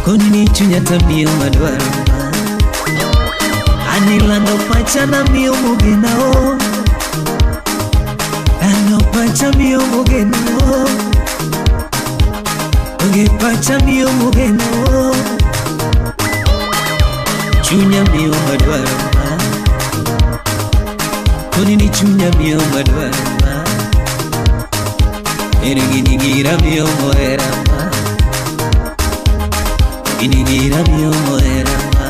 Koni ni chunya ta miyo madwaro ma. Anilando pacha na miyo mogena o. Lando pacha miyo mogena o. Onge pacha miyo mogena o. Chunya miyo madwaro ma. Koni ni chunya miyo madwaro ma. Ere ginigira miyo mohera ma. Ginigira miyo mohera ma.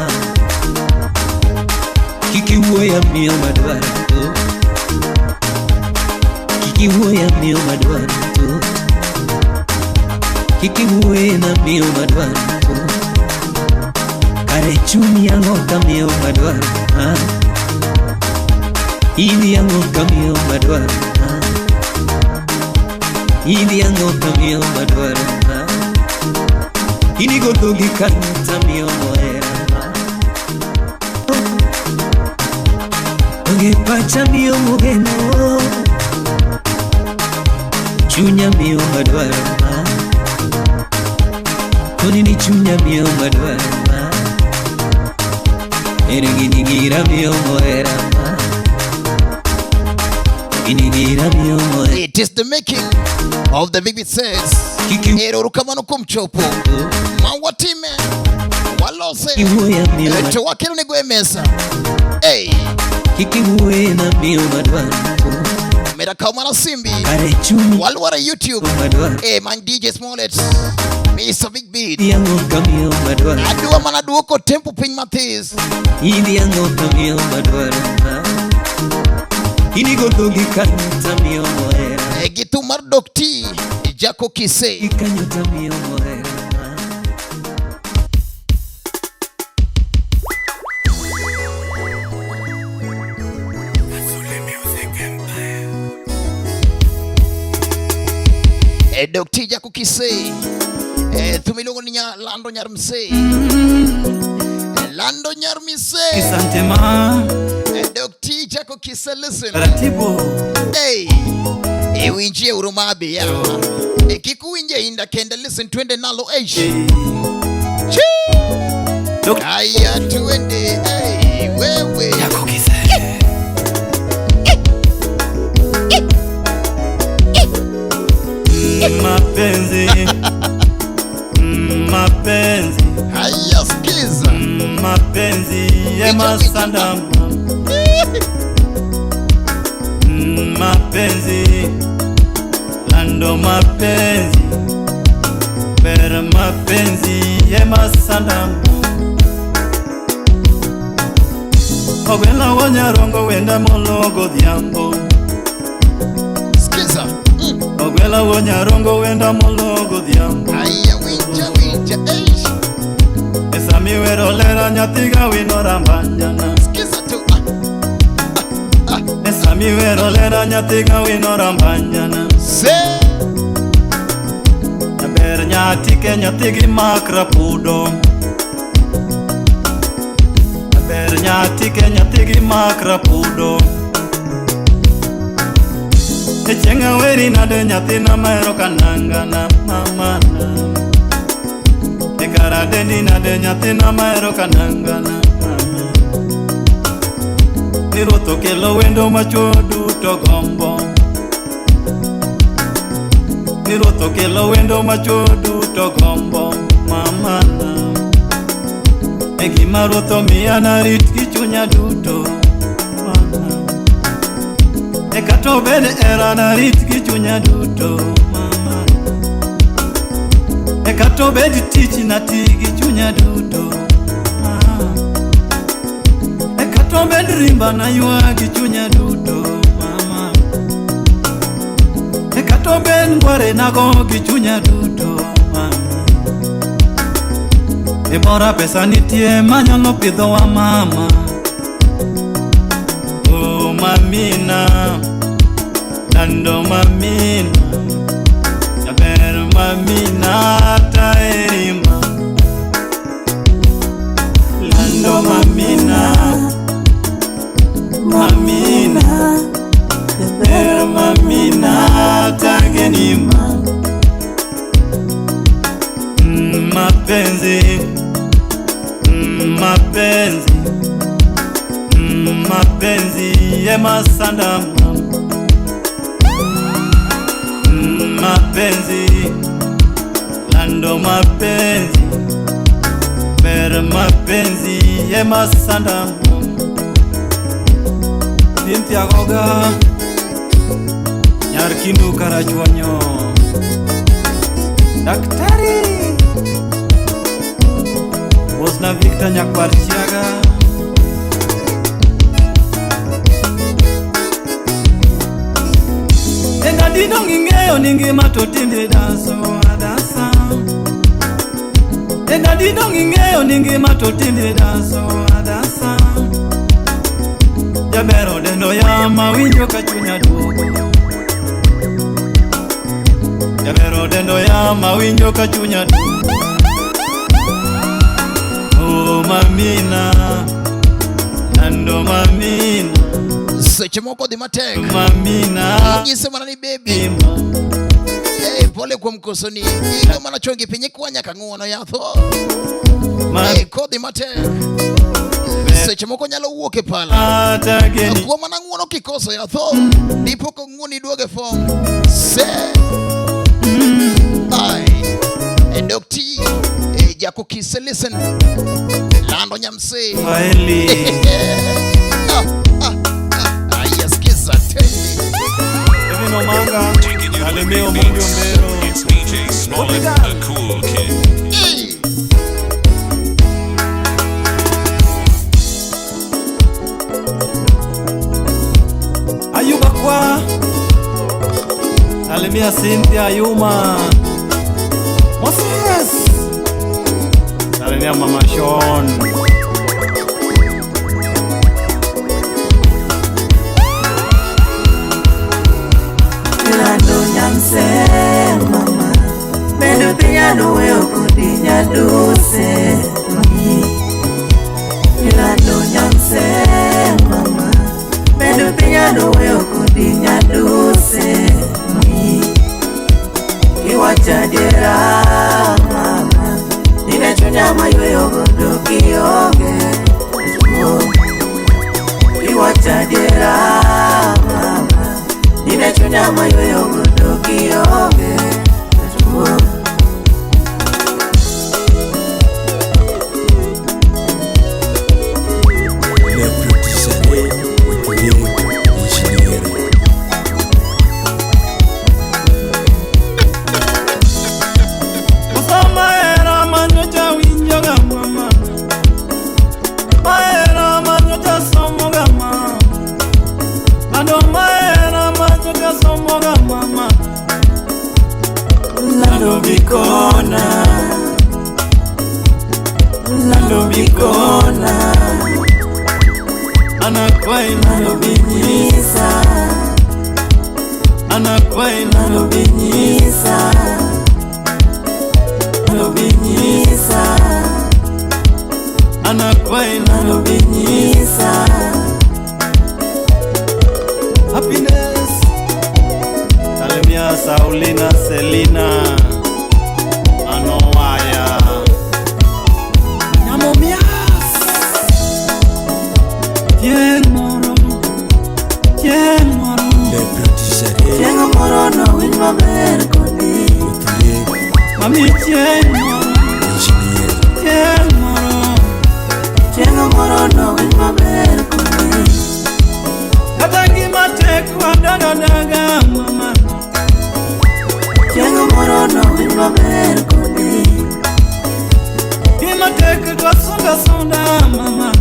Kik iwuoya miyo madwaro to. Kik iwuoya miyo madwaro to. Kik iwuoye na miyo madwaro to. Kare chunyi ang'o ka miyo madwaro ma. Idhi ang'o ka miyo madwaro ma. Idhi ang'o ka miyo madwaro ma. Inigo dhogi kanyo ta miyo mohera ma. Onge pacha miyo mogeno. Chunya miyo madwaro ma. Koni ni chunya miyo madwaro ma. Ere ginigira miyo mohera ma. Ginigira miyo mohera. It is the making of the big beat says. Kiki Ero rukamano kuom chopo. Ma watime. Walose. iwuoya miyo madwaro. To wakelo nego e mesa. Hey. Kik iwuoye na miyo madwaro to. Mera kaw mana simbi. Kare chunyi Walwara YouTube. madwaro. Hey, man DJ Smollett. Mr. Big Beat. Idhi ang'o ka miyo madwaro. Adwa mana duoko tempo piny mathis. Idhi ang'o ka miyo madwaro ma. Inigo dhogi kanyo ta miyo mohera. E gi thum mar Dok T. Jako Kise. Kanyo ta miyo mohera ma. E Dok T Jako Kise. E thum iluongo ni Lando Nyar Mse. Lando Nyar Mise. Asante ma. E Dok T Jako Kise, listen. Taratibu. Hey. Iwinjie uru mabi ya. E kik uwinje inda kende, listen, twende nalo eish. Aya, twende. Hey, wewe. Mapenzi, mapenzi. Haya, sikiza. Mapenzi yemasandama. Mapenzi lando mapenzi ber mapenzi yemasandama. Ogwela wonyarongo wenda mologo dhiambo. Sikiza. Ogwela wonyarongo wenda mologo dhiambo. Aya, winja winja eish. Esami wero lera nyathiga wino rambanjana. Sikiza tu. Esami wero lera nyathiga wino rambanjana. Se. Ber nyathi ke nyathigi mak rapudo. Ber nyathi ke nyathigi mak rapudo. E chieng' aweri nade nyathina mahero kanangana mamana. E kara dendi nade nyathina mahero kanangana mami. Ni ruoth okelo wendo machuo duto gombo. Ni ruoth okelo wendo machuo duto gombo mamana. E gima ruoth omiya narit gi chunya duto mama. E kata obed hera narit gi chunya duto mama. E kata obed tich nati gi chunya duto mama. E kata obed rimba naywa gi chunya duto mama. E kata obed ngware nago gi chunya duto mama. E bora pesa nitie manyalo pidhowa mama. Oh mamina, lando mamina, jaber mamina taerima. Lando mamina, mamina, jaber mamina tagenima. Mapenzi, mapenzi, mapenzi yemasandama. Mapenzi lando mapenzi ber mapenzi yemasandama. Cynthia Goga nyar Kindu Karachuonyo. Daktari Bosna Victor Nyakwar Chiaga. Enda dino ng'ing'eyo ni ngima to tinde daso adasa. Enda dino ng'ing'eyo ni ngima to tinde daso adasa. Jabero dendo yama winjo ka chunya duogo. Jabero dendo yama winjo ka chunya duogo. Oh mamina, nando mamina. Seche moko dhi matek. Mamina. Inyise mana ni baby. Hey, pole kuom kosoni. Igo mana chongi piny ikwa nyaka ng'uono yatho. Hey, kodhi matek. Seche moko nyalo wuok e pala. Kuom mana ng'uono kikoso yatho. Dipo ko ng'uoni duoge fom. Se. Ai. E dokti. E jako kise listen. Lando nyamse. Faeli. Taking you to the big beats. It's DJ Smollett, the cool kid. Ayuba kwa Salimia Cynthia Ayuma Moses. Salimia Mama Sean. Lando nyamse mama, bendo pinyano we okodinya duse mami. Lando nyamse mama, bendo pinyano we okodinya duse mami. Iwacha diera mama Ine chunya mayweyo godo kionge Iwacha diera mama Ine chunya mayweyo godo kionge Lando bikona Anakwai lando binyisa Anakwai lando binyisa Lando binyisa Anakwai lando binyisa Happiness Salimia Saulina Selina Anowaya Namomias Tien moro Tien moro Tien moro no win maber kodi Mami tien moro Tien moro Tien moro no win maber kodi Kata gima tek wadaga daga mama Tien moro no win maber kodi Gima tek twasonda sonda mama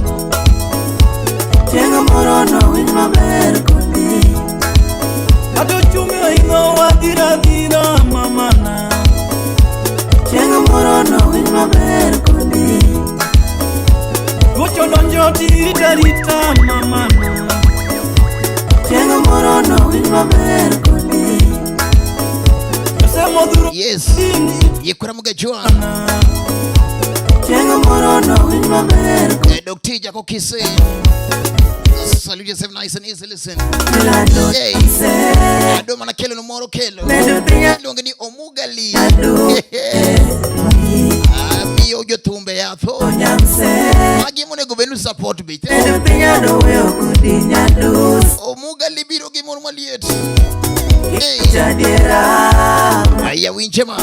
Tien moro no win maber kodi Kata uchumi oingo wadhira dhira mama na Tien moro no win maber kodi Gocho donjo tirita rita mama na Tien moro no win maber kodi Yes Yekura mugajwa Tien moro no win maber Dr. Jaco Kise Salute yourself nice and easy, listen. Hey Ado mana kelo no moro kelo Luonge ni Omugali Miyo jothumbe yatho Magi monego bed ni support bit Omugali biro gi mor maliet Aya winje ma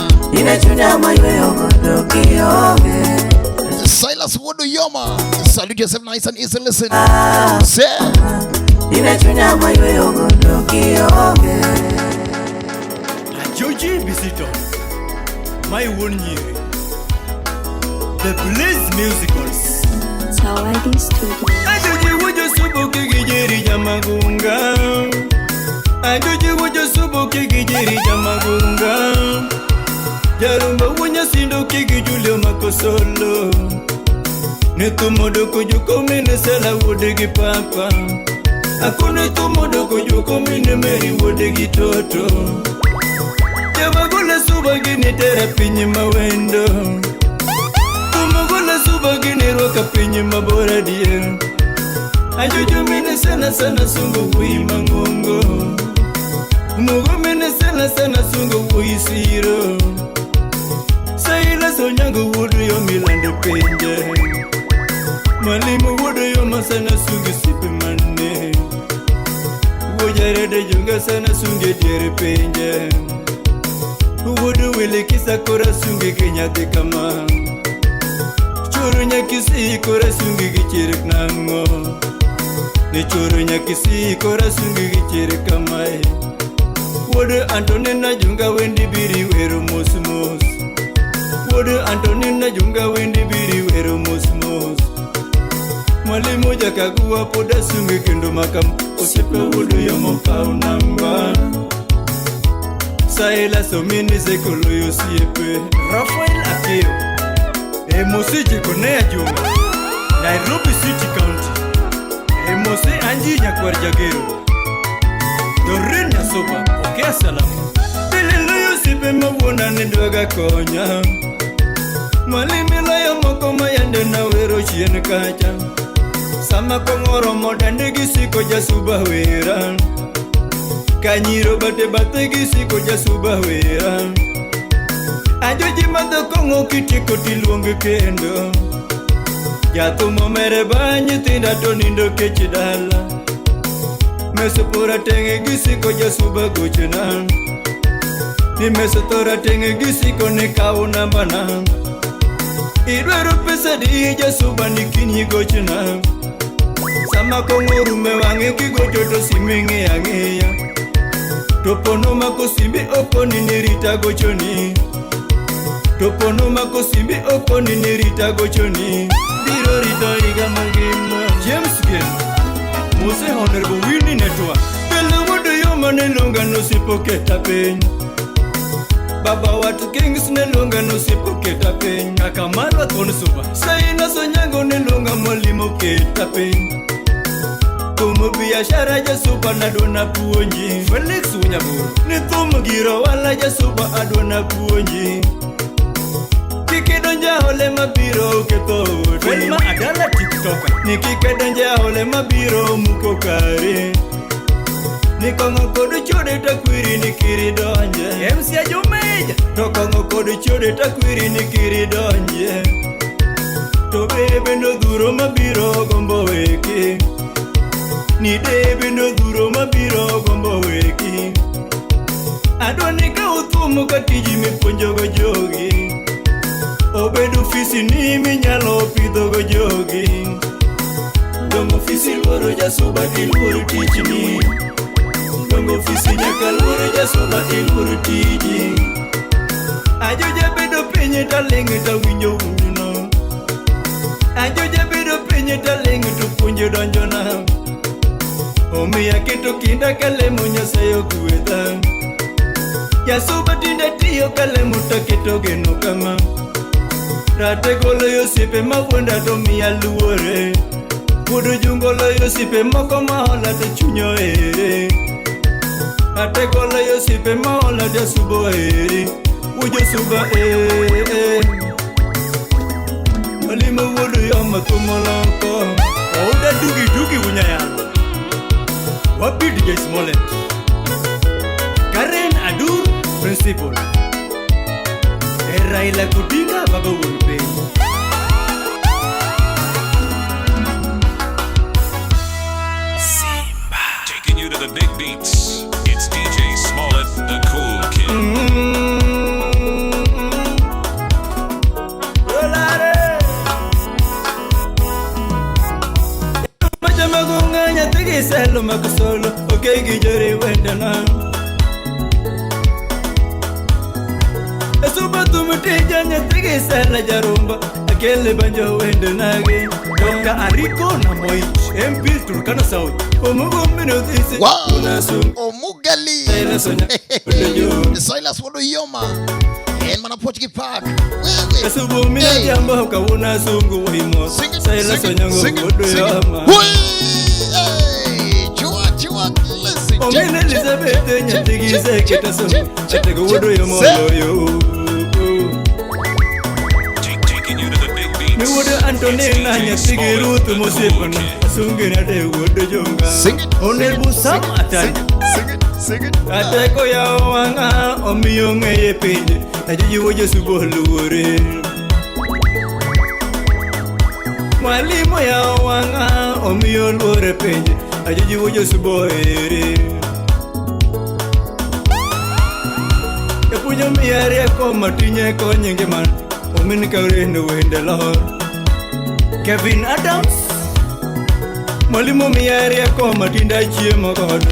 Silas Wodo Yoma Salute yourself nice and easy, listen. Say Ajoji Bisito My one year The Blaze Musicals Zawadi Studio Ajoji wujo subo kigijeri jamagunga Ajoji wujo subo kigijeri jamagunga Jarumba wunya sindo kigijulio makosolo Netumodo kujuko mine sela wodegi papa Akune tumodo kujuko mine meri wodegi toto Jabagula suba gini tera pinyi mawendo Tumugula suba gini roka pinyi mabora dier Ajuju mine sana sana sungu kui mangongo Mugo mine sana sana sungu kui siro Saila sonyango wudu yo milande penje Mwalimu wudu yo masana sungu sipe mane Wojarede junga sana sunge diere penje Wudu wili kisa kora sungi kenyate kama Churu nyakisi kora sungi gichirik nango Ni churu nyakisi kora sungi gichirik kamae Wudu Antonina junga wendi biri wero mos mos Wudu Antonina junga wendi biri wero mos mos Mwalimu jakaguwa poda sungi kendo makam Osiepe wudu yomo kao namba Saela somini zekolo yosiepe Rafael Akeo Emosi Jekonea Juma Nairobi City County Emosi Anji Nyakwar Jagero Doreen Nyasoba pokea salamu Bililo yosiepe mawuona nidwaga konya Mwalimu loyo moko mayande na wero chien kacha Sama kongoro modende gisiko jasuba wera Kanyiro bate bate gisiko jasuba wera Ajoji madho kong'o kitieko tiluonge kendo. Jathum omere ba nyithinda to nindo kech dala. Meso pora tenge gisiko jasuba gochona. Ni meso tora tenge gisiko ne kawo nambana. Idwaro pesa di jasuba ni kinyi gochona. Sama kong'o rume wang'e kigocho to sime ng'iya ng'iya. To pono mako simbi okoni ni rita gochoni. To pono mako simbi okoni ni rita gochoni. Biro rito higa mangima. James Geno Mose Honorable Winnie Network. Belo wuodo yo mane luonga nosipo keta piny. Baba Wat Kings ne luonga nosipo keta piny. Kaka marwa thuon suba. Saina Sonyango ne luonga mwalimu keta piny. Kuom biashara jasuba nadwa puonji. Felix Wunyaburo ni thum giro wala jasuba adwa puonji. Kik idonj e hole mabiro ketho odi. Welma Adala TikToker. Ni kik idonj e hole mabiro muko kari. Ni kong'o kod chode takwiri ni kiri donje. MC Ajomeja. To kong'o kod chode takwiri ni kiri donje. To bebe nodhuro mabiro gombo weki. Ni debe nodhuro mabiro gombo weki. Adwa ni kaw thum ka tiji mipuonjogo jogi. Obedo ofisi ni minyalo pidhogo jogi. Dongo ofisi luoro jasuba iluoro tichni. Dongo ofisi nyaka luoro jasuba iluoro tiji. Ajoja bedo piny taling' tawinjo uno. Ajoja bedo piny taling' to puonjo donjona. Omiya keto kinda kalemo Nyasaye ogwedha. Jasuba tinde tiyo kalemo taketo geno kama. Ratego loyo osiepe mawuonda to miya luore. Wuod Ojungo loyo osiepe moko mahola to chuny ohere. Ratego loyo osiepe mahola jasuba ohere. Wuod josuba eh. Mwalimu wuod Uyoma thum oloko. Ouda dugi dugi wunyayalo. Wapi DJ Smollett. Karen Adur Principal. Raila Odinga baba wuon piny. Taking you to the big beats. It's DJ Smollett, the cool kid. Macha magunga nyathi gi selo mag solo ok gi jore wendena. Suba thum tija nyathi gi sela jarumba akele banjo wendenagi. Dr. Ariko Namoich MP Turkana South. Omugo mino dhisi. Wow. Omugali. Silas Wuod Uyoma. En mana puoch gi pak. Subu mino jambo kawuono asungu wimo. Silas Onyango Wuod Uyoma. Chua, listen. Omin Elizabeth nyathi gi seketa sungu. Atego Wuod Uyoma oloyo. Taking you to the big beats. Mi wuod Antonina nyathi gi Ruth mosiepona. Asunge nade wuod Jonga. Honorable Sam Atari. Ateko yawo wang'a omiyo ng'eye pinje. Ajojiwo josubo luore. Mwalimu yawo wang'a omiyo luore pinje. Ajojiwo josubo ere. Japuonj omiya rieko matinye konye ngimana. Omin kaurendo wende lor. Kevin Adams. Mwalimu omiya rieko matinda chiemo godo.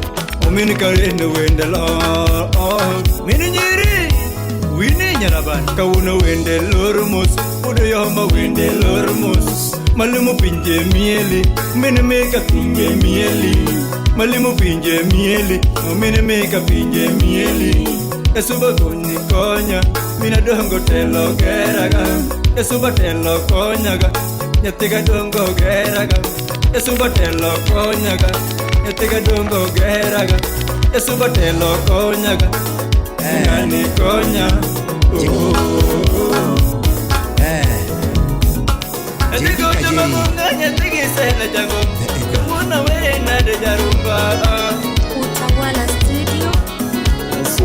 Omin kaurendo wende lor. Min nyiri wine nyaraban. Kawuono wende lor mos. Wuod Uyoma wende lor mos. Mwalimu pinje mieli. Min meka pinje mieli. Mwalimu pinje mieli. Min meka pinje mieli. Esuba konyi konya. Mina dongo telo geraga. Esuba telo konyaga. Nyathiga dongo geraga. Esuba telo konyaga. Nyathiga dongo geraga. Esuba telo konyaga. Ngani konya. Nyathigi jamagunga nyathigi sela jago. Wuona were nade jarumba. Utawala Studio.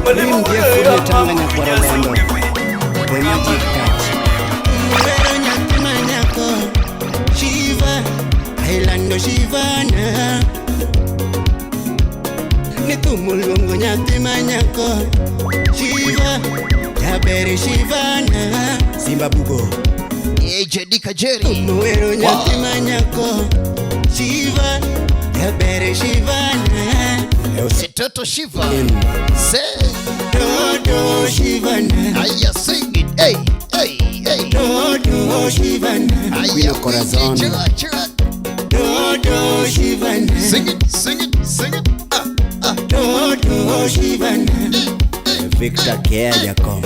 Mwalimu Supreme wuoyo Tanganya kwa Rwanda. The Magic Touch. Wero nyathi manyako Shiva Ailando Shivana Nitumuluongo nyathi manyako Shiva Jaberi Shivana Simba Bugo. JD Kajeri. Wero nyathi manyako Shiva Jaberi Shivana Toto Shiva. Say Toto Shivana. Aya, sing it. Hey, hey, hey. Toto Shivana. Aya, Corazon. Toto Shivana. Sing it, sing it, sing it. Toto Shivana. Victor Kea Jacob.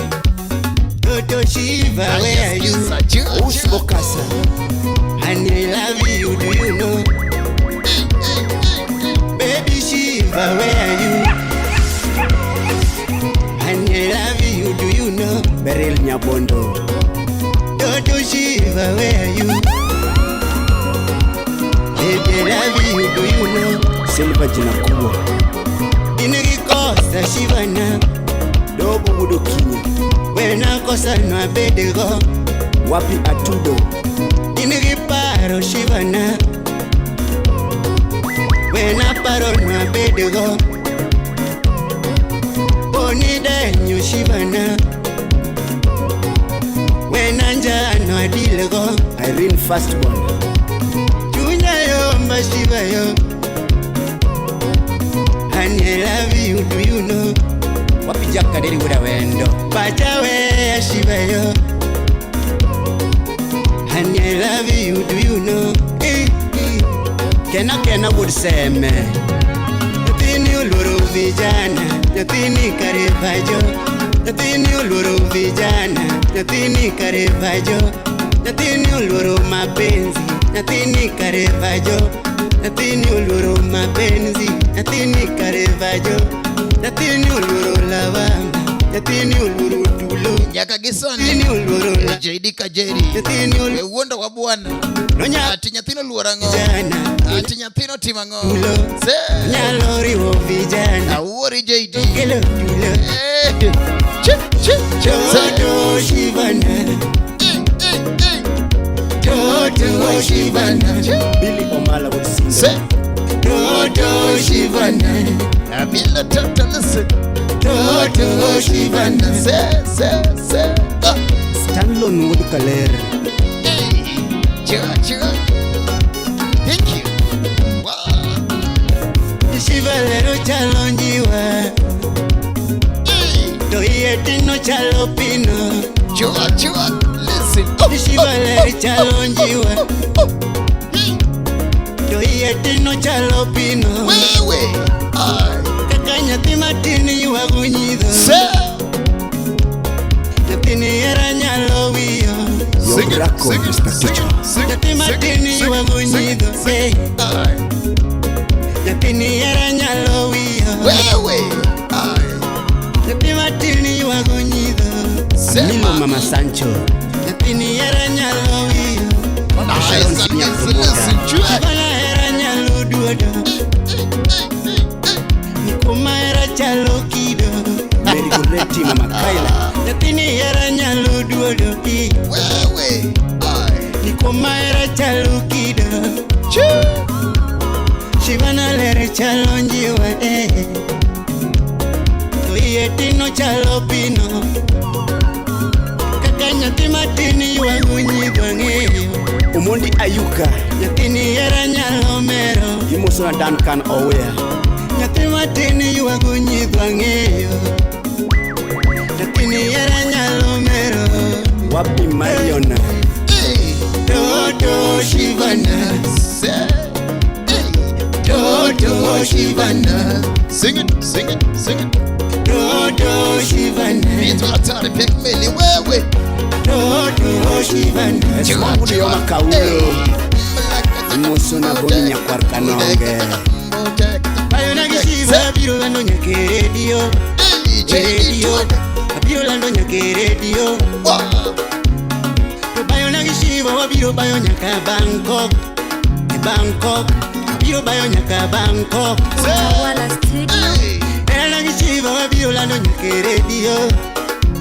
Toto Shiva, where are you? Usbokasa. And I love you, do you know? Baby Shiva, where are you? And I love you, do you know? Beryl Nyabondo. Toto Shiva, where are you? Baby, I love you, do you know? Silva jina kubwa. Inigikosa Shivana. Dogo Budokinyi. Wena kosa no abedego. Wapi Atudo. Inigiparo Shivana. Wena paro no abedego. Onidenyo Shivana. Wena njano adilego. Irene Firstborn. Chunya yomba Shiva yo. And I love you, do you know? Wapi Jack Kaderi wuda wendo. Pachawe Shiva yo. And I love you, do you know? Eh, eh. Kena kena would seme. Nyathini oluoro vijana, nyathini kare pacho. Nyathini oluoro vijana, nyathini kare pacho. Nyathini oluoro mapenzi, nyathini kare pacho. Nyathini oluoro mapenzi, nyathini kare pacho. Nyathini oluoro lawama, nyathini oluoro tulo. Nyaka gi sani. Nyathini oluoro la JD Kajeri. Nyathini oluoro We wuondo wa bwana. Nonya Ati nyathino luoro ang'o? vijana. Ati nyathino timo ang'o? Tulo. Se. Nyalo riwo vijana. Awuori JD. Kelo tulo. Eh. Chi, chi, chi. Se. Toto Shivana. Toto Shivana. Billy Omala would sing. Se. Toto Shivana. Abila Toto, listen. Toto Shivana. Se, se, se. Ah. Stanlon would Kaler. Hey. Chua, chua. Thank you. Wow. Shiva lero chalo njiwa. Hey. To iye tino chalo pino. Chua, chua. Listen. Oh, Shiva oh, lero oh, chalo oh, njiwa. oh, oh. Hey. To iye tino chalo pino. Wewe. Ay. Kaka nyathi matin ywago nyidho. Se. Nyathini hera nyalo wiyo. Sing it, Yobrako, sing it, Mr. sing Teacher. it, sing it, Nyathi sing matin it, sing ywago it, sing nyidho. it, sing Hey. it. Ay. Nyathini hera nyalo wiyo. Wewe. Ay. Nyathi matin ywago nyidho. Milo Sema. Mama Sancho. Nyathini hera nyalo wiyo. Sharon Nice, Senior listen, Promoter. listen, chua. Shivana hera nyalo duodo. Nikuma hera chalo kido. Mary Goretti Mama Kaila. Nyathini hera nyalo duodo. I. Wewe. Ay. Nikuma hera chalo kido. Chu. Shivana lere chalo njiwa. Eh. To iye tino chalo pino. Kaka nyathi matin ywago nyidho ang'eyo. Omondi Ayuka. Nyathini hera nyalo mero. Imoso na Duncan Owea. Nyathi matin ywago nyidho ang'eyo. Nyathini hera nyalo mero. Wapi Marion. Hey. Toto Shivana. Se. Hey. Toto Shivana. Sing it, sing it, sing it. Toto Shivana. Vitu hatari Pek Meli wewe. Toto Shivana. Chua, Esmabudu chua. Yoma Kaulo. Hey. Imoso na Boni Nyakwar Kanonge. Bayona gi Shiva biro lando nyaka e redio. Hey, E redio. Abiro lando nyaka e redio. Wow. To bayona gi Shiva wabiro bayo nyaka Bangkok. E Bangkok. Abiro bayo nyaka Bangkok. Utawala Studio. Hey. Bayona gi Shiva wabiro lando nyaka e redio.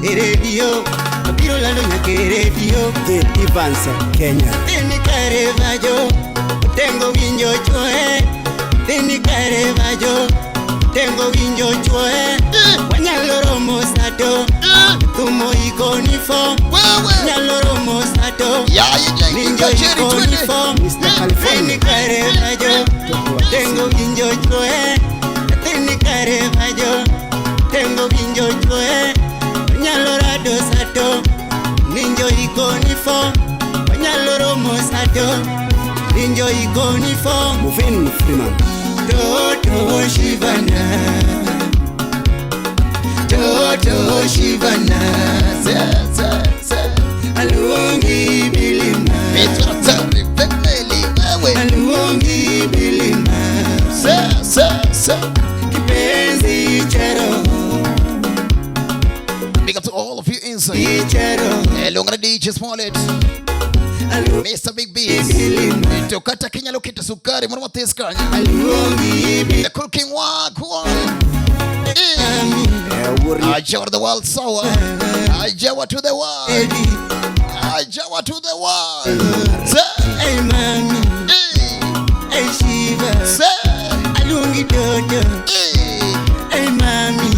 E redio. Abiro lando nyaka e redio. The Evans Kenya. Dhini kare vajo, tengo winjo chwoe. Dhini kare vajo, tengo winjo chwoe. Wanyalo romo sato, thumo ikoni fo. Wanyalo romo sato, winjo ikoni fo. Dhini kare vajo, tengo winjo chwoe. Dhini kare vajo, tengo winjo chwoe. Wanyalo rado sato, ninjo ikoni fo. Wanyalo romo sato, ninjo ikoni fo. Mufin Freeman. Toto Shivana, Toto Shivana, Se se se. Aluongi bilima, Mitratari family wewe. Aluongi bilima, Se se se. Kipenzi cha roho, Big up to all of you inside. cha roho, Hello, ngana DJ Smollett. Mr. Big Beats. Tokata Kenya loketa sukari mwana mathis kanyo. Aluongi The cool king wako. Wuori Ajawa to the world sour. Ajawa to the world. baby, Ajawa to the world. Say, hey mami, eh, hey Shiva, say, aluongi toto, eh. hey mami,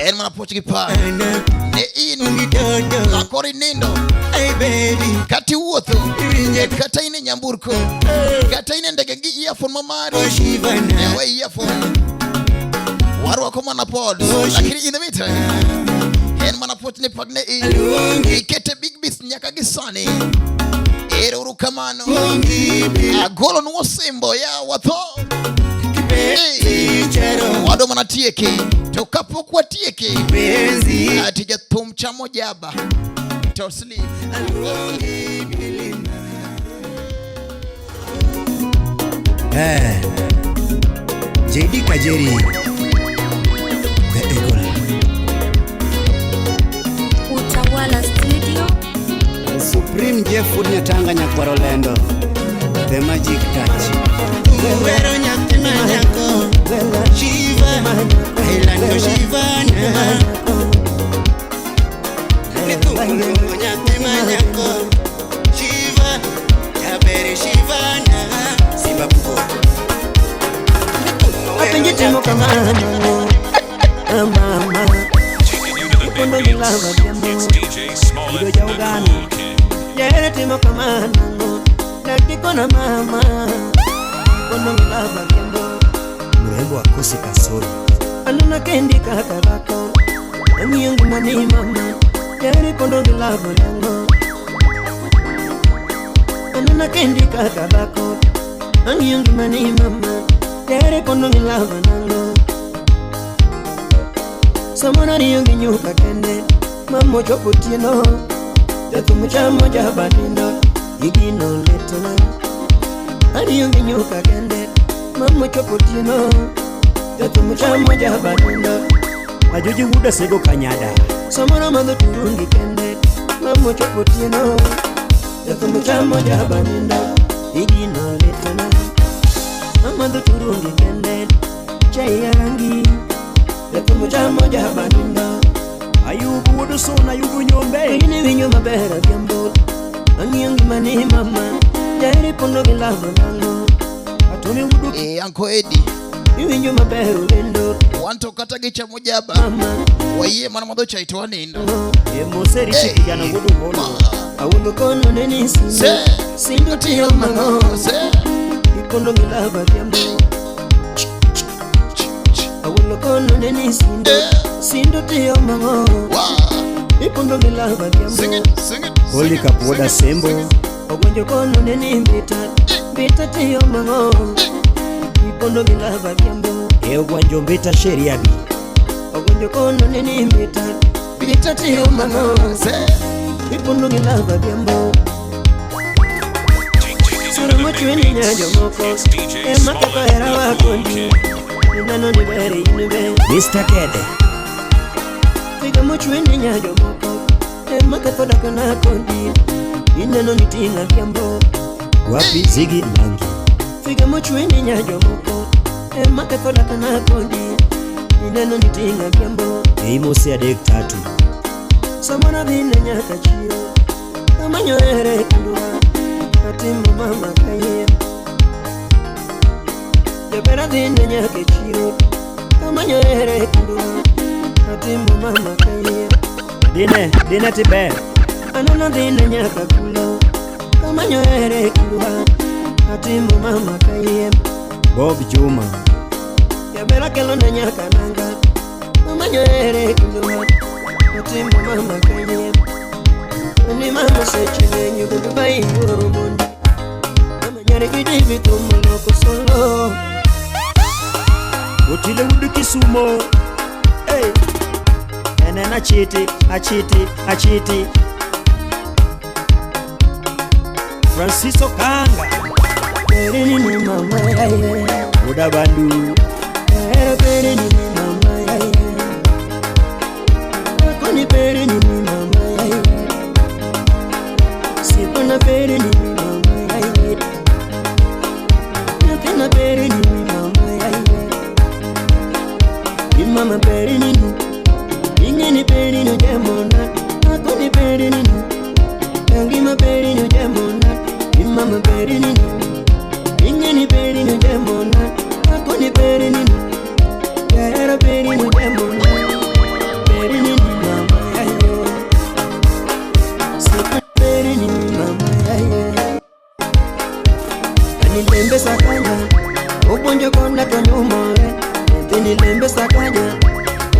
En mana puoch gi par. ana, Ne in aluongi toto, makori nindo hey baby, kata iwuotho iwinje kata in e nyamburko kata in e ndege gi earphone ma mari Oh Shivana. ewe earphone warwako mana pod lakini in the meantime en mana puoch ni pak ne in Aluongi. ikete big beats nyaka gi sani ero uru kamano Aluongi agolo nuo simbo ya watho kipenzi cha roho, wado mana tieki to kapok watieki kipenzi ati jathum chamo jaba to sleep. Aluongi bilima. Eh. JD Kajeri. The Eagle. Utawala Studio. Supreme Jeff Nyatanga Nyakwaro Lendo. The Magic Touch. Wero nyathi ma nyako Shiva, Ailando Shivana. Ni thumuluongo nyathi ma nyako Shiva, Jaberi Shivana. Simba Puko. Apenji timo kamano mama Taking you to the Ipondo big gi lava beats. dhiambo It's DJ Smollett, Kido the ja Uganda. cool king. Jere timo kamano dakikona mama Ipondo gi lava dhiambo Mrembo akosi kasoro. Anena kendi kaka dhako Ang'iyo ngimani mama Jere ipondo gi lava dhiambo Anena kendi kaka dhako Ang'iyo ngimani mama Jere ipondo gi lava nango Samoro ariyo gi nyuka kende Mama ochopo otieno Jathum chamo jaba nindo Igino litna Ariyo gi nyuka kende Mama ochopo otieno Jathum chamo jaba nindo Ajoji wuda sego kanyada. Samoro madho turungi kende Mama ochopo otieno Jathum chamo jaba nindo Igino litna Amadho turungi kende Chai ya rangi Jathum chamo jaba nindo Ayubu wuod Suna Ayubu Nyombe. In iwinjo maber adhiambo Ang'iyo ngimani mama Jaheri pondo gi lavo nang'o Atoni wuod Eh, Uncle Eddie Iwinjo maber olendo wan to kata gichamo jaba mama wayie mana madho chai to wanindo E Moseri Hey. kijana wuod Omolo. Awuondo kono ne ni sindo Se. Sindo tiyo mang'o Se. Ipondo gi lavo adhiambo Awuondo kono ne ni sindo Eh. Sindo tiyo mang'o Wa. Ipondo gi lavo adhiambo Sing it, sing it, sing Holy it, Cup wuod sing it, Asembo. sing it. Ogonjo kono ne ni mbita Mbita tiyo mang'o Ipondo gi lavo adhiambo E Ogwanjo Mbita Sheriabi. Ogonjo kono ne ni mbita Mbita tiyo mang'o Se. Ipondo gi lava adhiambo Taking you to Sura the big mochwe ni beats. nya jomoko It's DJ Ema ketho Smollett, hera the wa cool kodi king. Ineno ni ber in be Mr. Kede. Figa mochwe ni nya jomoko Ema ketho dakna kodi Ineno ni ting'a adhiambo Wapi Ziggy Langi. Figa mochwe ni nya jomoko Ema ketho dakna kodi Ineno ni ting'a adhiambo E Imose adek tatu. Samona dhine nyaka chiro Amanyo here kindwa Atimo mama kayiem Jabera dhine nyaka chiro Amanyo here kindwa Atimo mama kayiem Dine, dine tiber Anana dhine nyaka kulo Amanyo here kindwa Atimo mama kayiem Bob Juma Jabera kelo ne nyaka nanga Amanyo here kindwa Atimo mama kayiem Ni mama seche ng'eny Dubai yuoro mondi Mama nyare gi David omoloko solo Otile wuod Kisumo hey. En achiti, achiti, achiti Francisco Kanga Perini ni mama yaye Oda Bandu Ero perini ni mama yaye Akoni perini ni mama yaye Sipona perini ni mama yaye Nyathina perini ni mama yaye Ni mama perini ni Ingeni perini jamona Akoni perini ni Ngima perini jamona Ni mama perini ni Ingeni perini jamona Akoni perini ni Yara perini jamona Perini ni mama yaye Sipona perini ni mama yaye Nilembe sakanya Obonjo konda to nyumore Nilembe sakanya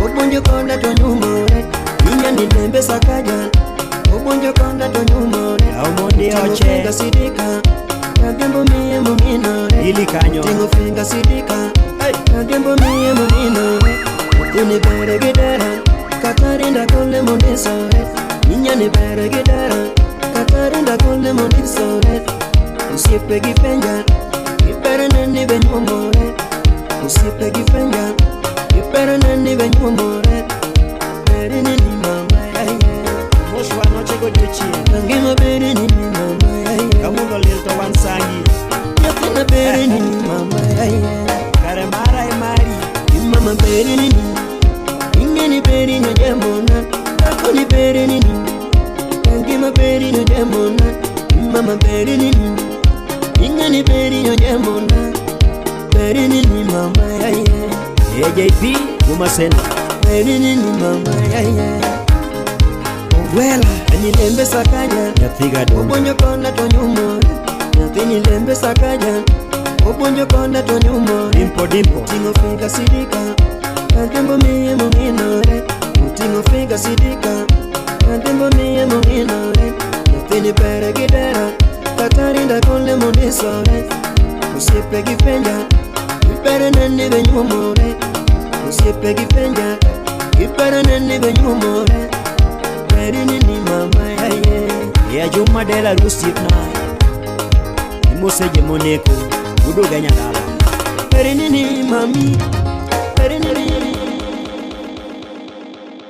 Obonjo konda to nyumore Inya nilembe sakanya Obonjo konda to nyumore Omondi oche sidika Adhiambo miye mominore Ili kanyo Tingo finga sidika Adhiambo miye mominore Nyathini bere gi dera Katarinda kole mondisore Inya ni bere gi dera Katarinda kole mondisore Osiepe gi penja Gipere neni be nyuomore Osiepe gi penja Gipere neni be nyuomore Berini ni mama yaye Moshwa nochego odiochieng' Ngima berini ni mama yaye Kamundo liel to wan sangi Nyathina berini ni mama yaye Kare mara e mari Ni mama berini ni Ingeni berini jamona Akoni berini ni Ngima berini jamona Ni mama berini ni Ingeni berini jamona Berini ni mama yaye AJP Guma Center Berini ni mama yaye Ogwela Nilembe sakaja Nyathiga dongo Obonjo konda to nyumore Nyathi nilembe sakaja Obonjo konda to nyumore Dimpo dimpo Oting'o finga sidika Adhiambo miye mong'inore Oting'o finga sidika Adhiambo miye mong'inore Nyathini bere gi dera Katarinda kole mondisore Osiepe gi penja Gipere neni be nyuomore Osiepe gi penja Gipere neni be nyuomore Berini ni mama yaye Ya Juma Dela Rusiepna Imose Jemoneko Udoga Nyandala Berini ni mami